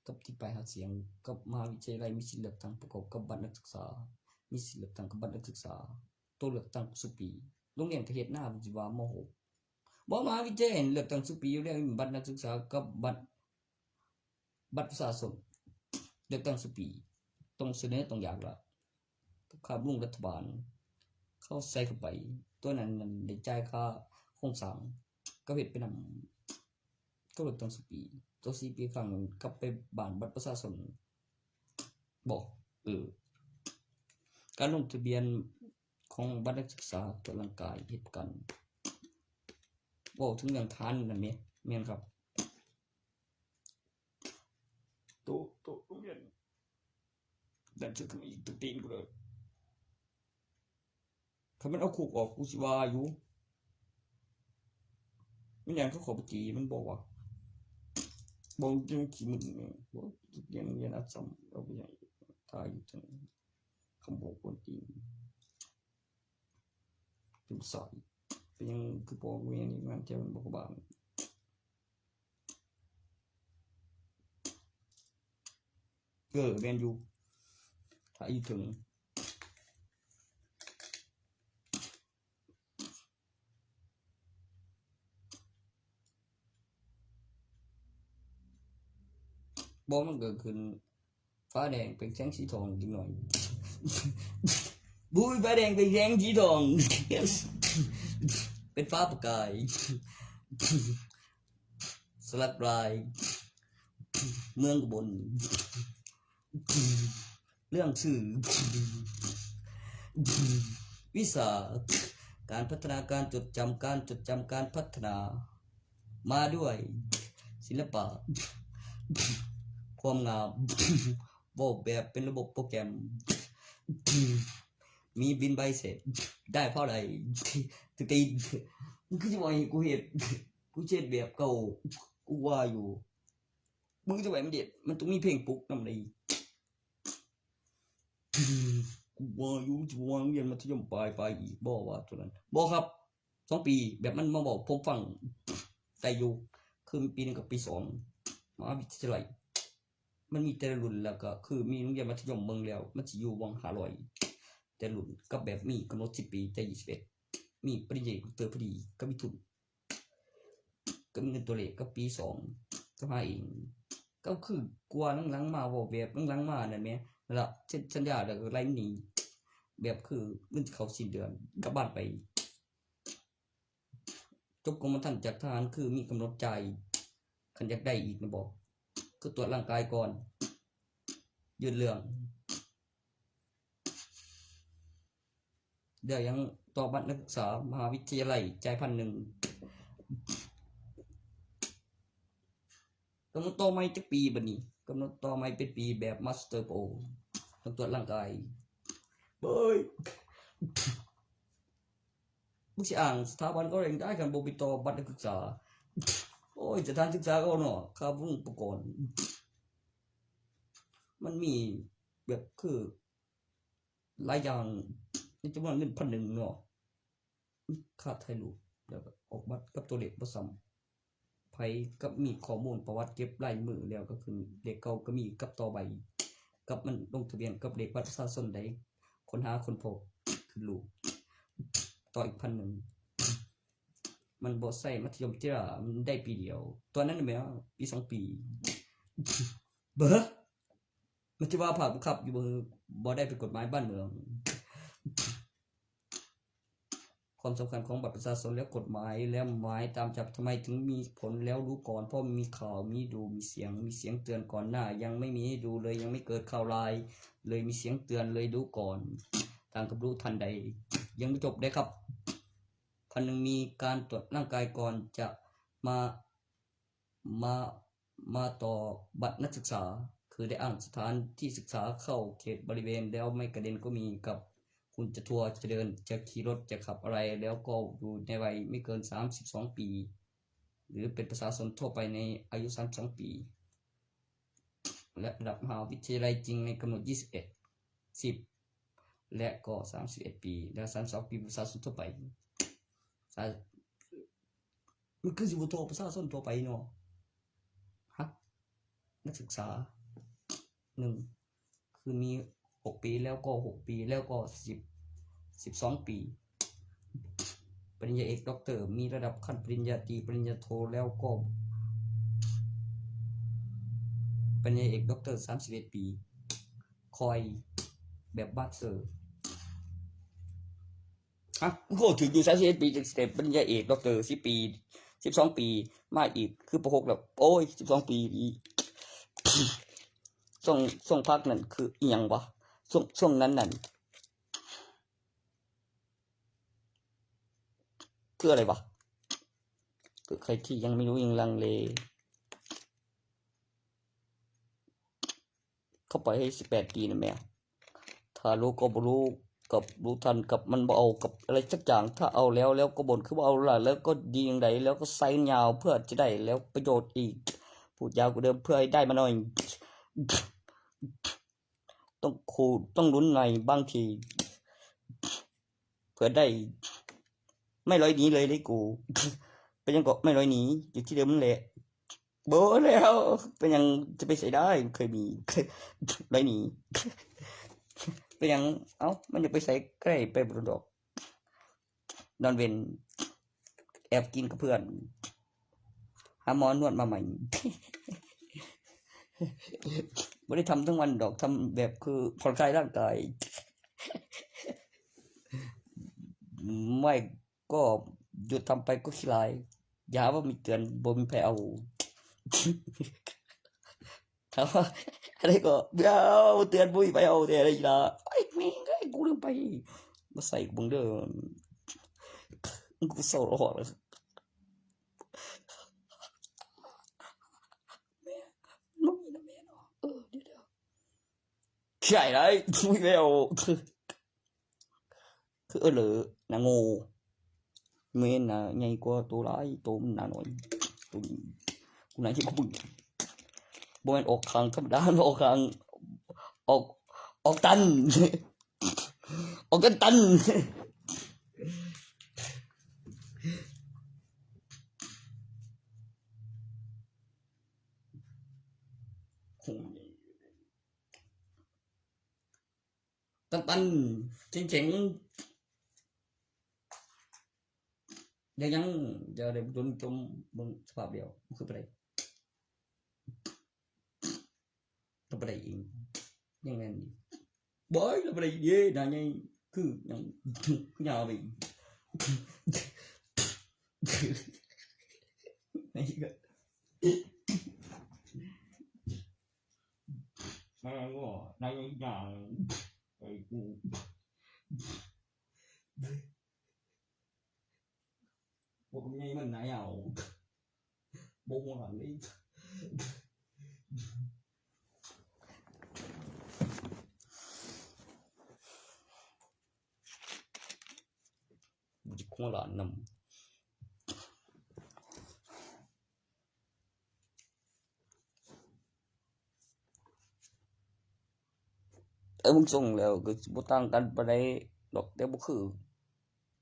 กับที่ไปหาเสียง กับมหาวิทยาลัยมีสิทธิ์เลือกตั้งประกอบกับบัตรนักศึกษา มีสิทธิ์เลือกตั้งกับบัตรนักศึกษา ตัวเลือกตั้งสุปี โรงเรียนก็เฮ็ดนา มันสิว่า ม.หก บ่ มหาวิทยาลัยเลือกตั้งสุปีอยู่แล้ว บัตรนักศึกษากับบัตร บัตรประชาชน เลือกตั้งสุปี ต้องเสนอ ต้องอยากละ กับค่าบำรุงรัฐบาล เขาใส่เข้าไป ตัวนั้นมันได้จ่ายค่าโครงสร้าง ก็เฮ็ดไปนำ ก็เลือกตั้งสุปี ตัวสี่ปีครั้งหนึ่ง กลับไปบ้านบัตรประชาชน บ่ เออ การลงทะเบียนของบัตรนักศึกษา ตรวจร่างกาย เฮ็ดประกัน เว้าถึงเรื่องทหารนั่นแหม แม่นครับ โต โต โรงเรียน นั่นคืออีกตัวตีนกูเลย คันมันเอาคุกออก กูสิว่าอยู่ มันหยังเขาเข้าไปตีมันบอกว่า บ่จังขี้มึนแม่ง บ่เรียน เรียนอัดซ้ำ เอาไปหยัง ตายอยู่จัง คำบอกคนตีน เป็นสาย เป็นหยังคือพ่อกูยังนี่มันแถวมันบอกบ้าน เออ แม่นอยู่ ถ้าอีถึง บ่มันก็ขึ้น ฟ้าแดงเป็นแสงสีทองจังหน่อย บุ้ย ฟ้าแดงเป็นแสงสีทอง เป็นฟ้าประกาย สลักลาย เมืองอุบล เรื่องชื่อ วิชา การพัฒนา การจดจำ การจดจำ การพัฒนา มาด้วย ศิลปะ ความงาม เว้าแบบเป็นระบบโปรแกรม มีบินใบเสร็จ ได้เพราะอะไร ถึงตี มึงคือจะบอกให้กูเฮ็ด กูเฮ็ดแบบเก่า กูว่าอยู่ มึงจะไหวมันเด็ด มันต้องมีเพลงปลุกนำเลย กูว่าอยู่ จะว่าโรงเรียนมัธยมปลาย ไปอีกบ่ ว่าตัวนั้น บ่ครับ สองปี แบบมันมาบอกผมฟัง ได้อยู่ คือปีหนึ่งกับปีสอง มหาวิทยาลัย มันมีแต่ละรุ่น แล้วก็คือมีโรงเรียนมัธยมเบิ่งแล้ว มันสิอยู่หว่างห้าร้อย แต่รุ่น กับแบบมีกำหนดสิบปี แต่ยี่สิบเอ็ด มีปริญญาเอก ด็อกเตอร์ พอดี กับมีทุน ก็มีเงินตัวเลข กับปีสอง กับหาเอง ก็คือกลัวหลังๆมา เว้าแบบหลังๆมานั่นแหม นั่นล่ะ เซ็นสัญญาแล้วก็ไล่หนี แบบคือเงินเข้าสิ้นเดือน กลับบ้านไป จบกรมธรรม์จากทหาร คือมีกำหนดจ่าย คันอยากได้อีกนะบอก คือตรวจร่างกายก่อน ยื่นเรื่อง เดี๋ยวยังต่อบัตรนักศึกษามหาวิทยาลัย จ่ายพันหนึ่ง กำหนดต่อใหม่จักปีบัดนี้ กำหนดต่อใหม่เป็นปีแบบมาสเตอร์โปร ต้องตรวจร่างกาย เบ้ย มึงสิอ้างสถาบันก็เร่งได้ คันบ่ไปต่อบัตรนักศึกษา โอ้ย สถานศึกษาก็เนาะ ค่าบุงอุปกรณ์ มันมีแบบคือ หลายอย่าง ในจำนวนเงินพันหนึ่งเนาะ ค่าถ่ายรูป แล้วก็ออกบัตรกับตัวเลขบ่ซ้ำ ไผกับมีข้อมูลประวัติเก็บลายมือแล้วก็ขึ้นเลขเก่าก็มีกับต่อใบ กับมันลงทะเบียนกับเลขบัตรประชาชนได้ ค้นหาค้นพบ ขึ้นรูป ต่ออีกพันหนึ่ง มันบ่ใช่มัธยมที่ละ มันได้ปีเดียว ตอนนั้นแหม ปีสองปี เบ้อ มันจะว่าผ่านบังคับอยู่ บ่ บ่ได้เป็นกฎหมายบ้านเมือง ความสำคัญของบัตรประชาชนและกฎหมาย และหมายตามจับ ทำไมถึงมีผลแล้วรู้ก่อน เพราะมีข่าว มีดู มีเสียง มีเสียงเตือนก่อนหน้า ยังไม่มีให้ดูเลย ยังไม่เกิดข่าวร้ายเลย มีเสียงเตือนเลยรู้ก่อน ต่างกับรู้ทันใด ยังไม่จบได้ครับ พันหนึ่ง มีการตรวจร่างกายก่อนจะมา มา มาต่อบัตรนักศึกษา คือได้อ้างสถานที่ศึกษาเข้าเขตบริเวณ แล้วไม่กระเด็นก็มี กับคุณจะทัวร์ จะเดิน จะขี่รถ จะขับอะไร แล้วก็อยู่ในวัยไม่เกิน สามสิบสอง ปี หรือเป็นประชาชนทั่วไปในอายุ สามสิบสอง ปี และระดับมหาวิทยาลัยจริงในกำหนด ยี่สิบเอ็ด สิบ และก็ สามสิบเอ็ด ปี และ สามสิบสอง ปี ประชาชนทั่วไป สา- มันคือสิบ่โทรประชาชนทั่วไปเนาะ ฮะ นักศึกษา หนึ่ง คือมี หก ปี แล้วก็ หก ปี แล้วก็ สิบ สิบสอง ปี ปริญญาเอก ด็อกเตอร์ มีระดับขั้นปริญญาตรี ปริญญาโท แล้วก็ ปริญญาเอก ด็อกเตอร์ สามสิบเอ็ด ปี คอยแบบมาสเตอร์ ฮะ กูถืออยู่ สามสิบเอ็ด ปี จังสิได้ปริญญาเอก ด็อกเตอร์ สิบ ปี สิบสอง ปี มาอีก คือป .หก แล้ว โอ้ย สิบสอง ปีอีก ช่วง ช่วงพักนั่นคืออีหยังวะ ช่วง ช่วงนั้นนั่น คืออะไรวะ คือใครที่ยังไม่รู้ยังลังเล เขาปล่อยให้ สิบแปด ปีนะแม่ ถ้ารู้ก็บ่รู้ กับรู้ทัน กับมันบ่เอา กับอะไรสักอย่าง ถ้าเอาแล้ว แล้วก็บ่นคือบ่เอาล่ะ แล้วก็ดีอย่างใด แล้วก็ใส่ยาวเพื่อจะได้ แล้วประโยชน์อีก พูดยาวกว่าเดิมเพื่อให้ได้มาหน่อย ต้องขูด ต้องลุ้นหน่อยบางที เผื่อได้ ไม่ลอยหนีเลยเลยกู เป็นหยังก็ไม่ลอยหนี อยู่ที่เดิมนั่นแหละ โบะแล้ว เป็นหยังจะไปใส่ได้ เคยมี ลอยหนี เป็นหยัง เอ้า มันจะไปใส่ใกล้ไปบ่ดอก นอนเวน แอบกินกับเพื่อน หาหมอนวดมาใหม่ ไม่ได้ทำทั้งวันดอก ทำแบบคือผ่อนคลายร่างกาย ไม่ก็หยุดทำไปก็ขี้ลาย อย่าว่ามีเตือนบ่มีใครเอา ถามว่าอะไรก็ "เดี๋ยวเตือนบ่มีใครเอาแต่อะไรอีกล่ะ ไอ้แม่งไอ้กูลืมไป มาใส่กูเบิ่งเด้อ กูเศร้าร้องเลย แม่งมันมีนะแม่เนาะ เออ เดี๋ยวๆ ใช่ได้ บ่มีใครเอา คือเออเหรอนางโง่ เมนนะ ใหญ่กว่าตัวหลาย ตัวมันหนาหน่อย ตัวนี้ กูหนาที่กูบึ้ง บ่แม่นออกข้างธรรมดา ออกข้าง ออก ออกตัน ออกกันตัน ตันตัน แข็งแข็ง ยังยัง จะได้โดนจม เบิ่งสภาพเดียว คือไปได้ ก็ไปได้เอง ยังแม่นอยู่ บ่อย ก็ไปได้เย้ นายใหญ่ คือยัง คือยาวไปอีก นี่ก็ มาแล้วก็นายใหญ่ ไปกู พวกนี้มันหนาว บ่หัวหลังเลย บ่จะหัวหลานนำ เออ มึงส่งแล้วก็บ่ต่างกันปานใดดอก แต่บ่คือ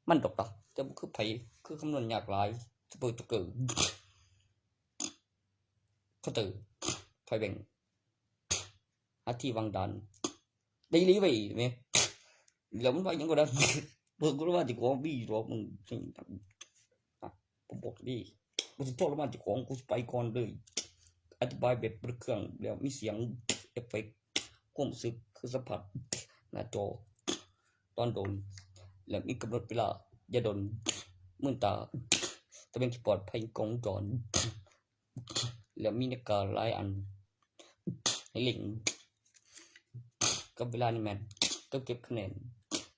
มันดอกล่ะ แต่บ่คือไผ คือคำนวณยากหลาย ซุปเปอร์โจ๊กเกอร์ เคาน์เตอร์ ไพแบงค์ หาที่วางด่าน ได้อีหลีเว้ยแม่ แล้วมันว่าหยังก็ได้ เบิ่งก็ว่าเจ้าของมีดอก มึง อ่ะ ผมบอกดิ กูสิทรมานเจ้าของ กูสิไปก่อนเลย อธิบายแบบเปิดเครื่อง แล้วมีเสียงเอฟเฟกต์ ความรู้สึกคือสัมผัสหน้าจอ ตอนโดน แล้วมีกำหนดเวลา อย่าโดน มื่นตา ตะเบงที่ปลอดภัย กล้องวงจร แล้วมีนาฬิกาหลายอัน ให้เล็ง กับเวลานี่แม่น กับเก็บคะแนน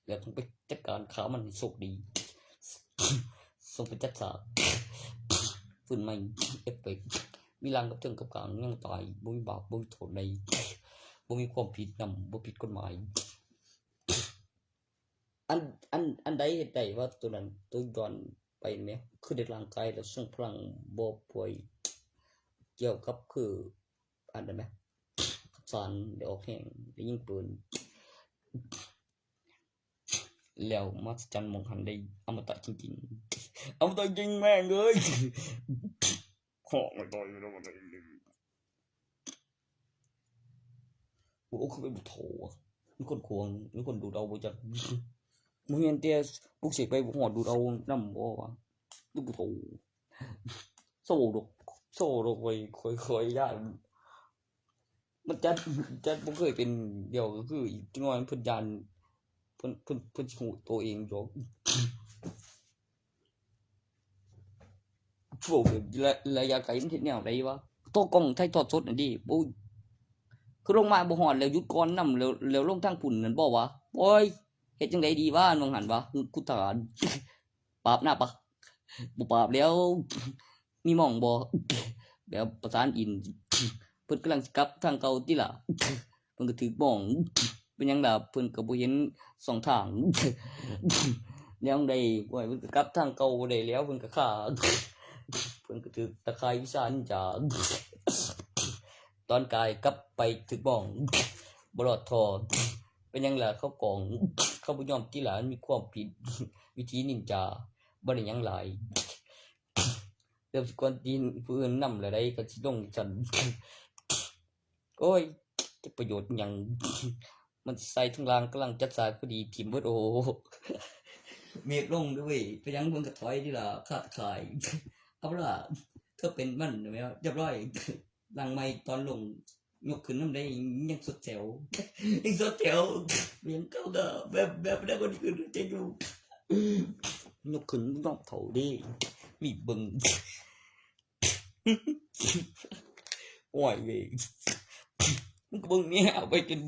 แล้วต้องไปจัดการฆ่ามันให้โชคดี ส่งไปจัดฉาก ฟื้นใหม่ เอฟเฟกต์ มีล่างกับเทิงกับกลาง ยังตาย บ่มีบาป บ่มีโทษใด บ่มีความผิดนำ บ่ผิดกฎหมาย อัน อัน อันใดเฮ็ดได้ว่าตัวนั้น ตัวย้อนไปแหม คือได้ร่างกายแล้วทรงพลัง บ่ป่วย เกี่ยวกับคือ อันนั้นแหม สารได้ออกแฮง ได้ยิงปืน แล้วมหัศจรรย์หม่องหั้นได้อมตะจริงๆ อมตะจริงแม่งเอ้ย ขอไม่ต่อยไม่ได้ โอ้ คือเป็นผู้โถอะ มีคนขวาง มีคนดูดเอาบ่จัก บ่แม่นแต่ปลุกเสกไปบ่ฮอดดูดเอานำบ่วะ คือผู้โถ โซ่ดอก โซ่ดอก ข่อย ข่อย ข่อยย้าน มันจัด จัดบ่เคยเป็นเดียว ก็คืออีกจักหน่อยเพิ่นย้าน เพิ่น เพิ่น เพิ่นสิฮู้ตัวเองดอก โอ้ แบบระ ระยะไกลมันเฮ็ดแนวใดวะ โทรกล้องถ่ายทอดสดนั่นดิ โอ้ย คือลงมาบ่ฮอดแล้วหยุดก่อนนำ แล้ว แล้วลงทางพุ้นนั่นบ่วะ โอ้ย เฮ็ดจั่งใดดีวะ น้องหั้นวะ คือ คือทหาร ปราบหน้าปะ บ่ปราบแล้ว มีหม่องบ่ แบบประสานอิน เพิ่นกำลังสิกลับทางเก่าติล่ะ เพิ่นก็ถืกหม่อง เป็นหยังล่ะ เพิ่นก็บ่เห็นช่องทาง แนวใด โอ้ย เพิ่นก็กลับทางเก่าบ่ได้แล้ว เพิ่นก็คา เพิ่นก็ถืกตะข่ายวิชานินจา ตอนกายกลับไปถืกหม่อง บ่รอดท่อ เป็นหยังล่ะ เขากอง เขาบ่ยอมติล่ะ มันมีความผิด วิธีนินจา บ่ได้หยังหลาย เริ่มสิกวนตีนผู้อื่นนำแล้วใด ก็สิลงจั่งซั้น โอ้ย จะประโยชน์หยัง มันใส่ทั้งล่างกำลังจัดสายพอดี ถิ่มเบิด โอ้โห เมฆลงด้วยเว้ย เป็นหยังเบิ่งกระถอยดีล่ะ ขาดขาย เอาล่ะ เธอเป็นมันแหม เรียบร้อย หลังไมค์ตอนลง ยกขึ้นนำได้ยังสดแจ๋ว ยังสดแจ๋ว เวียงเก่าเด้อ แบบ แบบได้บ่ดีขึ้นจะอยู่ ยกขึ้นน้องเฒ่าเด้ มีเบิ่ง โอ้ยเว้ย มึงก็เบิ่งเนี่ย เอาไปจน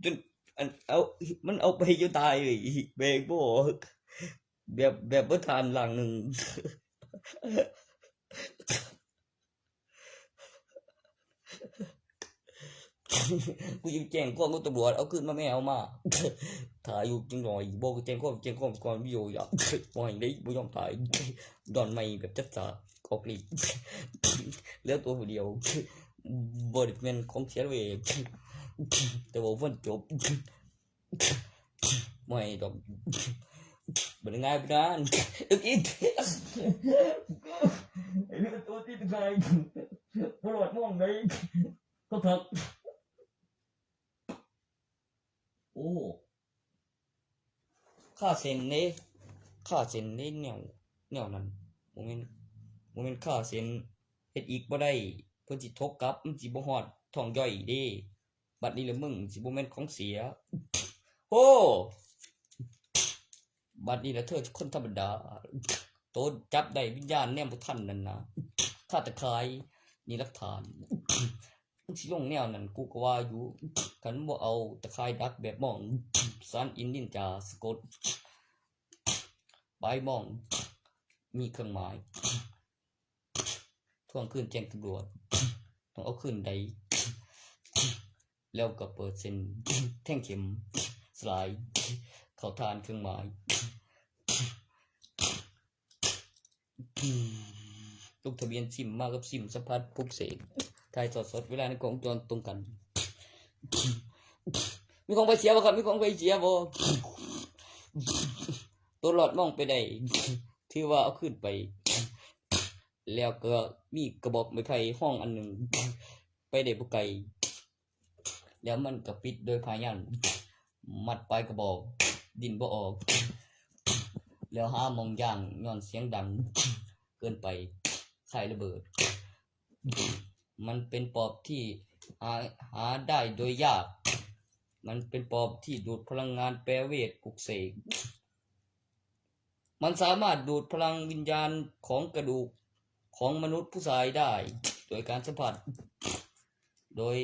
จน อัน เอา มันเอาไปจนตายเลย แบกบ่ออก แบบ แบบบ่ทันหลังหนึ่ง กูจะแจ้งความกับตำรวจ เอาคืนมาแม่ เอามา ถ่ายอยู่จังหน่อย บอกแจ้งความ แจ้งความก่อน วิดีโออยาก ปล่อยได้ บ่ยอมถ่าย ดอนไม่แบบจัดจ้า ออกฤทธิ์ เหลือตัวผู้เดียว บ่ได้แม่นของเสียเว้ย แต่ว่าวันจบ ไม่ดอก บ่ได้ง่ายปานนั้น อึกอิก ไอ้เรื่องตัวที่ตาย ตลอดม่วงเลย ก็ครับ โอ้ ค่าเซ็นเด้ ค่าเซ็นเด้แนว แนวนั้น บ่แม่น บ่แม่นค่าเซ็น เฮ็ดอีกบ่ได้ เพิ่นสิถกกลับ มันสิบ่ฮอดท้องย่อยเด้ บัดนี้ละมึง สิบ่แม่นของเสีย โอ้ บัดนี้ละเธอคนธรรมดา โตจับได้วิญญาณแนมบ่ทันนั่นนะ ข้าตะคาย นี่หลักฐาน มึงสิลงแนวนั้น กูก็ว่าอยู่ คันบ่เอาตะข่ายดักแบบมอง สารอินนินจาสะกด ปลายมอง มีเครื่องหมาย ทวงคืนแจ้งตำรวจ ต้องเอาคืนใด แล้วก็เปิดเส้นแทงเข็ม สลาย เข้าทานเครื่องหมาย ลงทะเบียนซิมมากับซิมสัมผัสปลุกเสก ถ่ายทอดสดเวลาในกล้องวงจรตรงกัน มีของไปเสียบ่ครับ มีของไปเสียบ่ ตัวรอดมองไปได้ ถือว่าเอาคืนไป แล้วก็มีกระบอกไม้ไผ่ห้องอันหนึ่ง ไปได้บ่ไกล แล้วมันก็ปิดโดยผ้ายัน มัดปลายกระบอก ดิ้นบ่ออก แล้วหาหม่องย่างย้อนเสียงดังเกินไป คล้ายระเบิด มันเป็นปอบที่หา หาได้โดยยาก มันเป็นปอบที่ดูดพลังงานแปลเวทปลุกเสก มันสามารถดูดพลังวิญญาณของกระดูกของมนุษย์ผู้ชายได้ โดยการสัมผัส โดย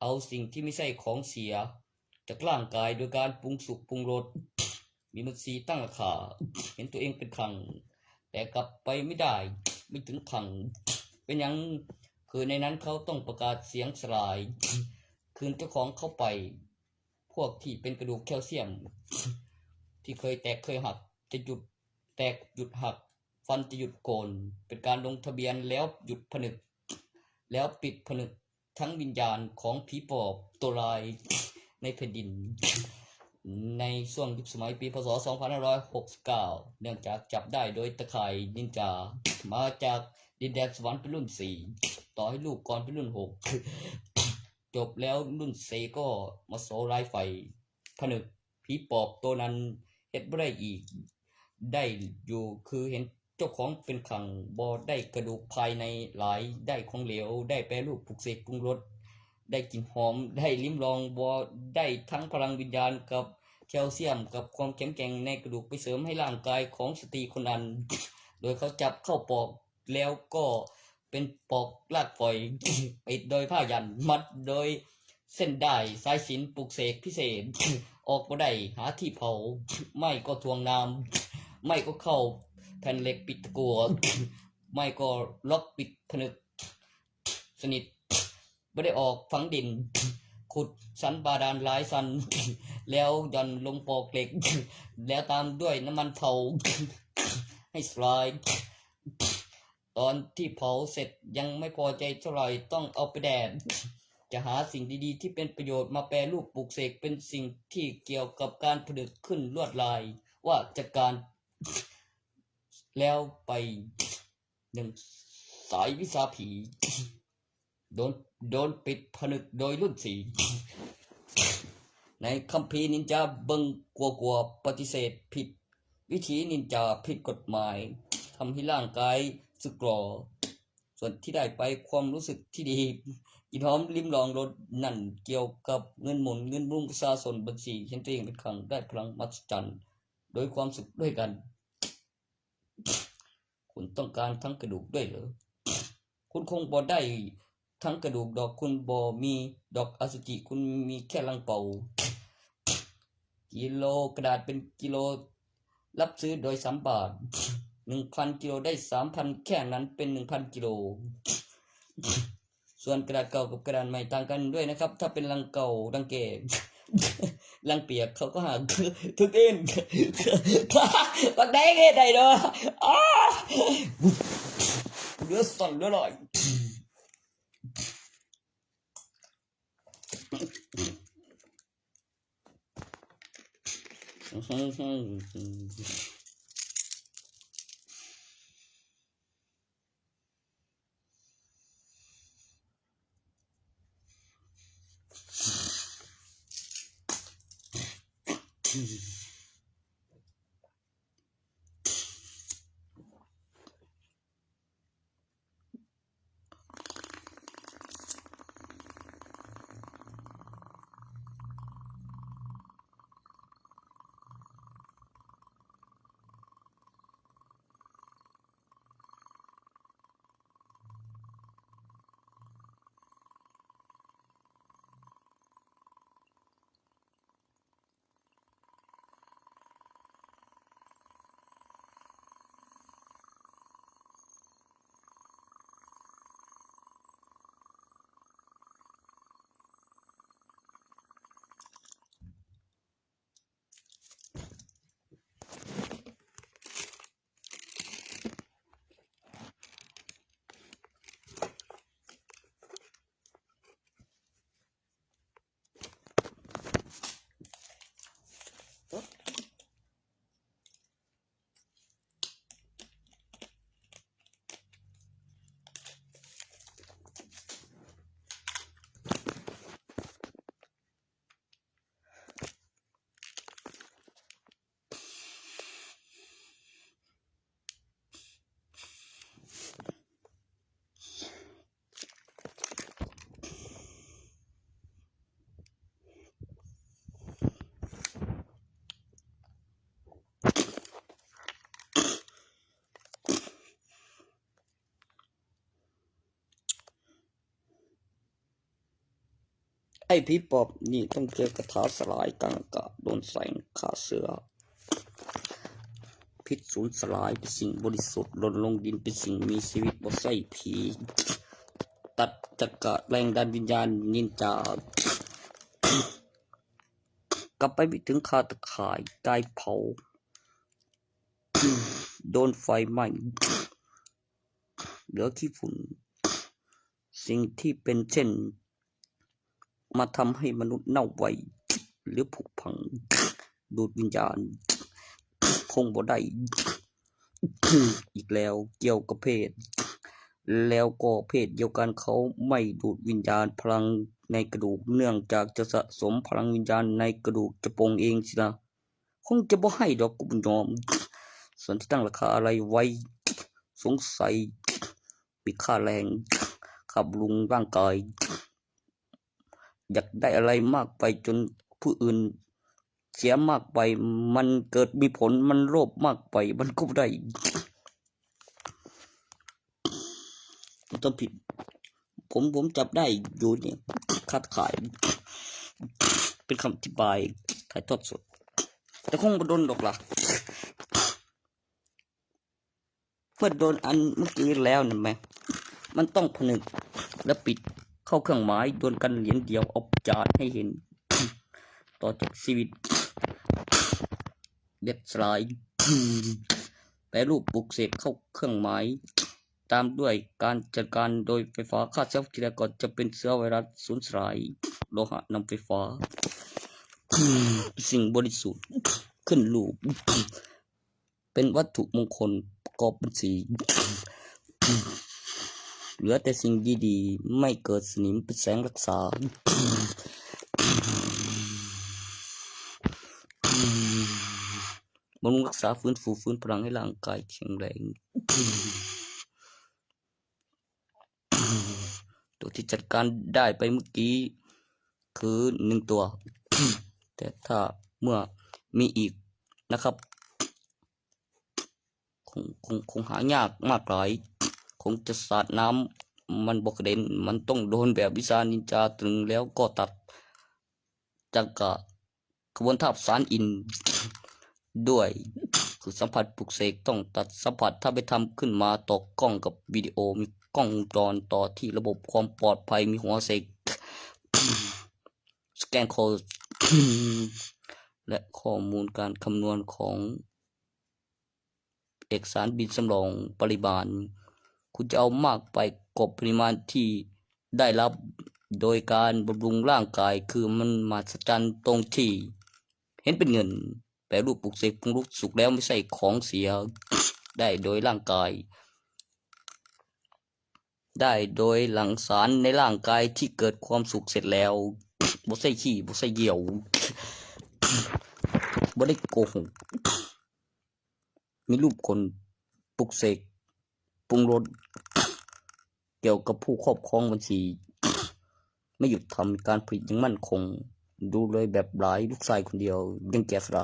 เอาสิ่งที่ไม่ใช่ของเสียจากร่างกายโดยการปรุงสุกปรุงรส มีมดสีตั้งราคา เห็นตัวเองเป็นคลัง แต่กลับไปไม่ได้ ไม่ถึงคลัง เป็นหยัง คือในนั้นเขาต้องประกาศเสียงสลาย คืนเจ้าของเข้าไป พวกที่เป็นกระดูกแคลเซียม ที่เคยแตกเคยหัก จะหยุดแตกหยุดหัก ฟันจะหยุดโกน เป็นการลงทะเบียนแล้วหยุดผนึก แล้วปิดผนึกทั้งวิญญาณของผีปอบตัวร้ายในแผ่นดิน ในช่วงยุคสมัยปี พ.ศ. สองพันห้าร้อยหกสิบเก้า เนื่องจากจับได้โดยตะข่ายนินจา มาจากดินแดนสวรรค์เป็นรุ่นสี่ ต่อให้ลูกก่อนเป็นรุ่นหก จบแล้วรุ่นสี่ก็มาโสร้ายไฟ ผนึกผีปอบตัวนั้นเฮ็ดบ่ได้อีก ได้อยู่คือเห็นเจ้าของเป็นขัง บ่ได้กระดูกภายในหลาย ได้ของเหลว ได้แปรรูปปลุกเสกปรุงรส ได้กลิ่นหอม ได้ลิ้มลอง บ่ได้ทั้งพลังวิญญาณกับแคลเซียม กับความแข็งแกร่งในกระดูกไปเสริมให้ร่างกายของสตรีคนนั้น โดยเขาจับเข้าปอกแล้วก็เป็นปอกลากฝอย ปิดโดยผ้ายัน มัดโดยเส้นด้ายสายสิญจน์ปลุกเสกพิเศษ ออกบ่ได้ หาที่เผา ไม่ก็ถ่วงน้ำ ไม่ก็เข้าแผ่นเหล็กปิดตะกั่ว ไม่ก็ล็อกปิดผนึกสนิท บ่ได้ออกฝังดิน ขุดสันบาดาลหลายสัน แล้วหย่อนลงปอกเหล็ก แล้วตามด้วยน้ำมันเผา ให้สลาย ตอนที่เผาเสร็จยังไม่พอใจเท่าไหร่ ต้องเอาไปแดด จะหาสิ่งดีๆที่เป็นประโยชน์มาแปรรูปปลุกเสกเป็นสิ่งที่เกี่ยวกับการผนึกขึ้นลวดลาย ว่าจัดการ แล้วไปหนึ่งสายวิชาผี โดน โดนปิดผนึกโดยรุ่นสี่ ในคัมภีร์นินจาเบิ่งกัวกัวปฏิเสธผิดวิธีนินจาผิดกฎหมาย ทำให้ร่างกายสึกหรอ ส่วนที่ได้ไปความรู้สึกที่ดี กลิ่นหอมริมหลองรถนั่นเกี่ยวกับเงินหมุน เงินบำรุงประชาชน บัญชีเห็นตัวเองเป็นคลัง ได้พลังมหัศจรรย์ โดยความสุขด้วยกัน คุณต้องการทั้งกระดูกด้วยเหรอ คุณคงบ่ได้ทั้งกระดูกดอก คุณบ่มีดอกอสุจิ คุณมีแค่รังเปล่า กิโลกระดาษเป็นกิโล รับซื้อโดยสามบาท หนึ่งพันกิโลได้สามพัน แค่นั้นเป็นหนึ่งพันกิโล ส่วนกระดาษเก่ากับกระดาษใหม่ต่างกันด้วยนะครับ ถ้าเป็นรังเก่ารังแก่ รังเปียกเขาก็หาทุกเอ็น ก็ได้ไงได้เนาะ อ้า เหลือสั่นเหลือลอย ไอ้ผีปอบนี่ต้องเจอคาถาสลายกลางอากาศ โดนแสงฆ่าเชื้อ พิษสูญสลายเป็นสิ่งบริสุทธิ์ หล่นลงดินเป็นสิ่งมีชีวิต บ่ใช่ผี ตัดจักระแรงดันวิญญาณนินจา กลับไปไม่ถึงคาตะข่าย กายเผา โดนไฟไหม้ เหลือขี้ฝุ่น สิ่งที่เป็นเช่น มาทำให้มนุษย์เน่าไว หรือผุพัง ดูดวิญญาณ คงบ่ได้ อีกแล้ว เกี่ยวกับเพศ แล้วก็เพศเดียวกันเขาไม่ดูดวิญญาณ พลังในกระดูก เนื่องจากจะสะสมพลังวิญญาณในกระดูกจะปลงเองสินะ คงจะบ่ให้ดอก กูบ่ยอม ส่วนที่ตั้งราคาอะไรไว้ สงสัยมีค่าแรง ค่าบำรุงร่างกาย อยากได้อะไรมากไปจนผู้อื่นเสียมากไป มันเกิดมีผล มันโลภมากไป มันก็บ่ได้ ต้องผิด ผม ผมจับได้อยู่เนี่ย คาดขาย เป็นคำอธิบาย ถ่ายทอดสด แต่คงบ่โดนดอกล่ะ เมื่อโดนอันเมื่อกี้แล้วนั่นไหม มันต้องผนึกและปิดเข้าเครื่องหมาย ดวลกันเหรียญเดียว เอาจานให้เห็น ต่อจากชีวิต เด็ดสลาย แปรรูปปลุกเสกเข้าเครื่องหมาย ตามด้วยการจัดการโดยไฟฟ้า ฆ่าเชื้อแบคทีเรียก่อนจะเป็นเชื้อไวรัส สูญสลายโลหะนำไฟฟ้า สิ่งบริสุทธิ์ ขึ้นรูป เป็นวัตถุมงคลประกอบเป็นสี เหลือแต่สิ่งดีๆ ไม่เกิดสนิม เป็นแสงรักษา บำรุงรักษา ฟื้นฟู ฟื้นพลังให้ร่างกายแข็งแรง ตัวที่จัดการได้ไปเมื่อกี้คือหนึ่งตัว แต่ถ้าเมื่อมีอีกนะครับ คงคงคงหายากมากหลาย คงจะสาดน้ำมันบ่กระเด็น มันต้องโดนแบบวิชานินจาตรึงแล้วก็ตัด จังกะขบวนท่าประสานอิน ด้วย คือสัมผัสปลุกเสกต้องตัดสัมผัส ถ้าไปทำขึ้นมาต่อกล้องกับวิดีโอ มีกล้องวงจรต่อที่ระบบความปลอดภัย มีหัวเสก สแกนโค้ด และข้อมูลการคำนวณของเอกสารบินสำรองปริมาณ คุณจะเอามากไปกว่าปริมาณที่ได้รับ โดยการบำรุงร่างกาย คือมันมหัศจรรย์ตรงที่เห็นเป็นเงิน แปรรูปปลุกเสกปรุงรสสุกแล้วไม่ใช่ของเสีย ได้โดยร่างกาย ได้โดยหลั่งสารในร่างกายที่เกิดความสุขเสร็จแล้ว บ่ใช่ขี้ บ่ใช่เยี่ยว บ่ได้โกหก มีรูปคนปลุกเสกปรุงรส เกี่ยวกับผู้ครอบครองบัญชี ไม่หยุดทำการผลิตอย่างมั่นคง ดูเลยแบบหลายลูกชายคนเดียว ยังแก่สลา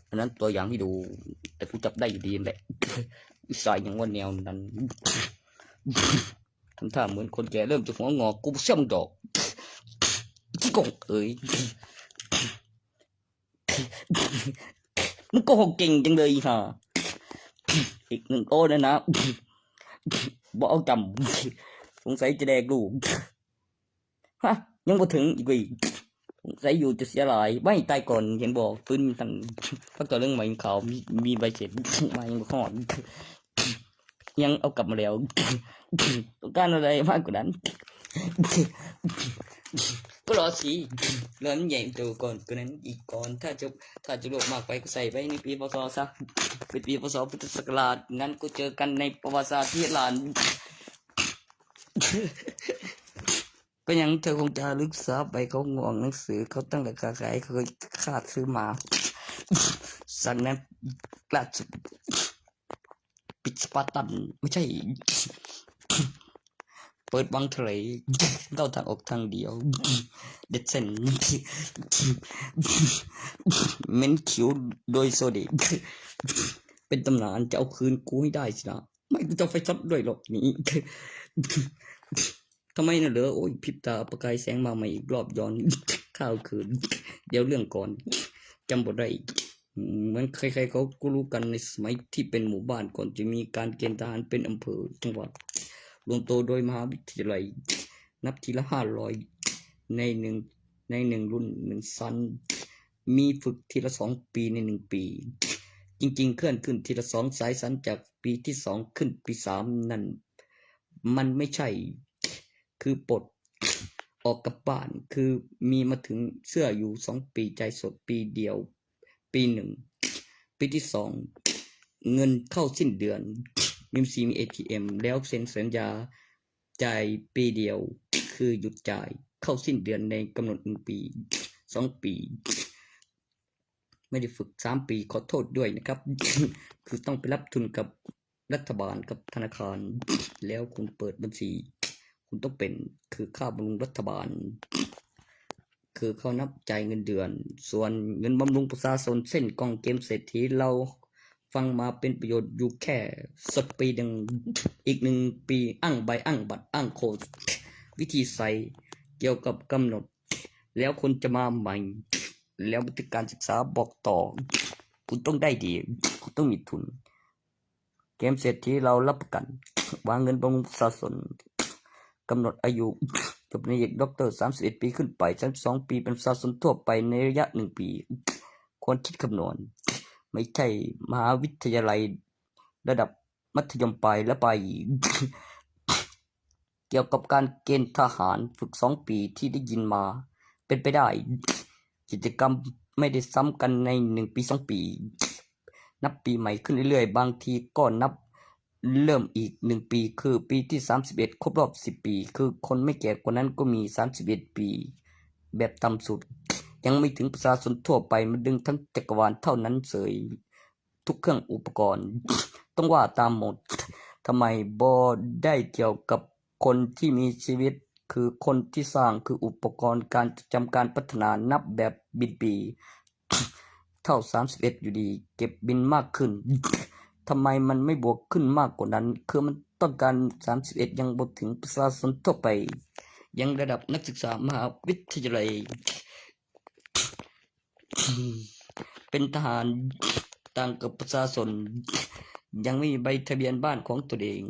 อันนั้นตัวอย่างให้ดู แต่กูจับได้อยู่ดีแหละ สายอย่างว่าแนวนั้น ทำท่าเหมือนคนแก่เริ่มจะหัวงอก กูเชื่อมดอก ขี้โกงเอ๋ย มึงโกหกเก่งจังเลยอีห่า อีกหนึ่งโอ้นะนะ บ่เอาจำ สงสัยจะแดกลูก ฮะ ยังบ่ถึงอีกเว้ย สงสัยอยู่จะเสียหลาย ไม่ตายก่อน เห็นบอกปืนมีทัน พักต่อเรื่องใหม่ข่าว มี มีใบเสร็จ มายังบ่ฮอด ยังเอากลับมาแล้ว ต้องการอะไรมากกว่านั้น ก็รอสิ รอมันใหญ่โตก่อนกว่านั้นอีกก่อน ถ้าจะ ถ้าจะโลภมากไปก็ใส่ไปในปี พ.ศ. ซะ เป็นปี พ.ศ. พุทธศักราช งั้นก็เจอกันในประวัติศาสตร์ที่ลาน ก็ยังเธอคงจะลึกซับไป เขาง่วงหนังสือ เขาตั้งราคาขาย เขาคาดซื้อมา สักนั้นราชปิดสปาร์ตัน ไม่ใช่ เปิดวังทะเล เข้าทางออกทางเดียว เด็ดเส้น เม้นคิ้วโดยโซเดก เป็นตำนาน จะเอาคืนกูให้ได้สินะ ไม่กูจะไฟช็อตด้วยหรอกนี่ ทำไมน่ะเหรอ โอ้ย พริบตาประกายแสงมาใหม่อีกรอบ ย้อนข้าวคืน เดี๋ยวเรื่องก่อน จำบ่ได้ เหมือนใครๆเขาก็รู้กัน ในสมัยที่เป็นหมู่บ้าน ก่อนจะมีการเกณฑ์ทหารเป็นอำเภอจังหวัด รวมตัวโดยมหาวิทยาลัย นับทีละห้าร้อย ในหนึ่ง ในหนึ่งรุ่นหนึ่งชั้น มีฝึกทีละสองปีในหนึ่งปี จริงๆ เคลื่อนขึ้นทีละสองสายสันจากปีที่สองขึ้นปีสามนั่น มันไม่ใช่ คือปลดออกกลับบ้าน คือมีมาถึงเสื้ออยู่สองปี จ่ายสดปีเดียว ปีหนึ่ง ปีที่สอง เงินเข้าสิ้นเดือน มีบัญชีมี เอทีเอ็ม แล้วเซ็นสัญญาจ่ายปีเดียว คือหยุดจ่าย เข้าสิ้นเดือนในกำหนดหนึ่งปี สองปี ไม่ได้ฝึกสามปี ขอโทษด้วยนะครับ คือต้องไปรับทุนกับรัฐบาลกับธนาคาร แล้วคุณเปิดบัญชี คุณต้องเป็น คือค่าบำรุงรัฐบาล คือเขานับจ่ายเงินเดือน ส่วนเงินบำรุงประชาชน เช่นกล่องเกมเศรษฐี เราฟังมาเป็นประโยชน์อยู่แค่สดปีหนึ่ง อีกหนึ่งปีอ้างใบอ้างบัตรอ้างโค้ด วิธีใส่เกี่ยวกับกำหนด แล้วคนจะมาใหม่ แล้วบันทึกการศึกษาบอกต่อ คุณต้องได้ดี คุณต้องมีทุน เกมเศรษฐีเรารับประกัน วางเงินบำรุงประชาชน กำหนดอายุ จบปริญญาเอกด็อกเตอร์ สามสิบเอ็ดปีขึ้นไป สามสิบสองปีเป็นประชาชนทั่วไปในระยะหนึ่งปี ควรคิดคำนวณ ไม่ใช่มหาวิทยาลัยระดับมัธยมปลายและไป เกี่ยวกับการเกณฑ์ทหารฝึกสองปีที่ได้ยินมา เป็นไปได้ กิจกรรมไม่ได้ซ้ำกันในหนึ่งปีสองปี นับปีใหม่ขึ้นเรื่อยๆ บางทีก็นับเริ่มอีกหนึ่งปี คือปีที่สามสิบเอ็ด ครบรอบสิบปี คือคนไม่แก่กว่านั้นก็มีสามสิบเอ็ดปี แบบต่ำสุด ยังไม่ถึงประชาชนทั่วไป มาดึงทั้งจักรวาลเท่านั้นเสย ทุกเครื่องอุปกรณ์ ต้องว่าตามหมด ทำไมบ่ได้เกี่ยวกับคนที่มีชีวิต คือคนที่สร้าง คืออุปกรณ์การจำการพัฒนานับแบบบินปี เท่า สามสิบเอ็ด อยู่ดี เก็บบินมากขึ้น ทำไมมันไม่บวกขึ้นมากกว่านั้น คือมันต้องการ สามสิบเอ็ด ยังบ่ถึงประชาชนทั่วไป ยังระดับนักศึกษามหาวิทยาลัย เป็นทหารต่างกับประชาชน ยังไม่มีใบทะเบียนบ้านของตัวเอง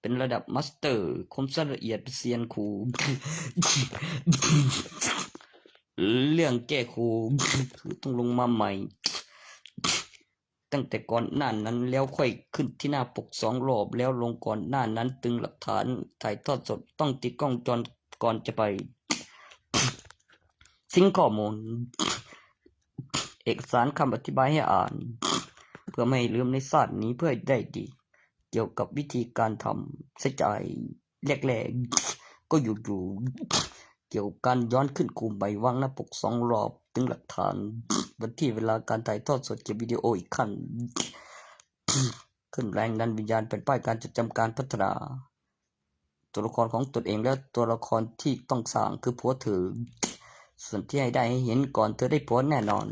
เป็นระดับมาสเตอร์ คมชัดละเอียดเป็นเซียนครู เรื่องแก้ครู คือต้องลงมาใหม่ ตั้งแต่ก่อนหน้านั้น แล้วค่อยขึ้นที่หน้าปกสองรอบ แล้วลงก่อนหน้านั้น ตึงหลักฐานถ่ายทอดสด ต้องติดกล้องจรก่อนจะไป ซิงค์ข้อมูล เอกสารคำอธิบายให้อ่าน เพื่อไม่ให้ลืมในชาตินี้ เพื่อให้ได้ดี เกี่ยวกับวิธีการทำใช้จ่ายแรกๆ ก็อยู่ๆ เกี่ยวกับการย้อนขึ้นครูใหม่ วางหน้าปกสองรอบ ตึงหลักฐาน วันที่เวลาการถ่ายทอดสดเก็บวิดีโออีกขั้น ขึ้นแรงดันวิญญาณเป็นป้ายการจดจำการพัฒนา ตัวละครของตนเองและตัวละครที่ต้องสร้าง คือผัวเธอ ส่วนที่ให้ได้ให้เห็นก่อนเธอได้ผัวแน่นอน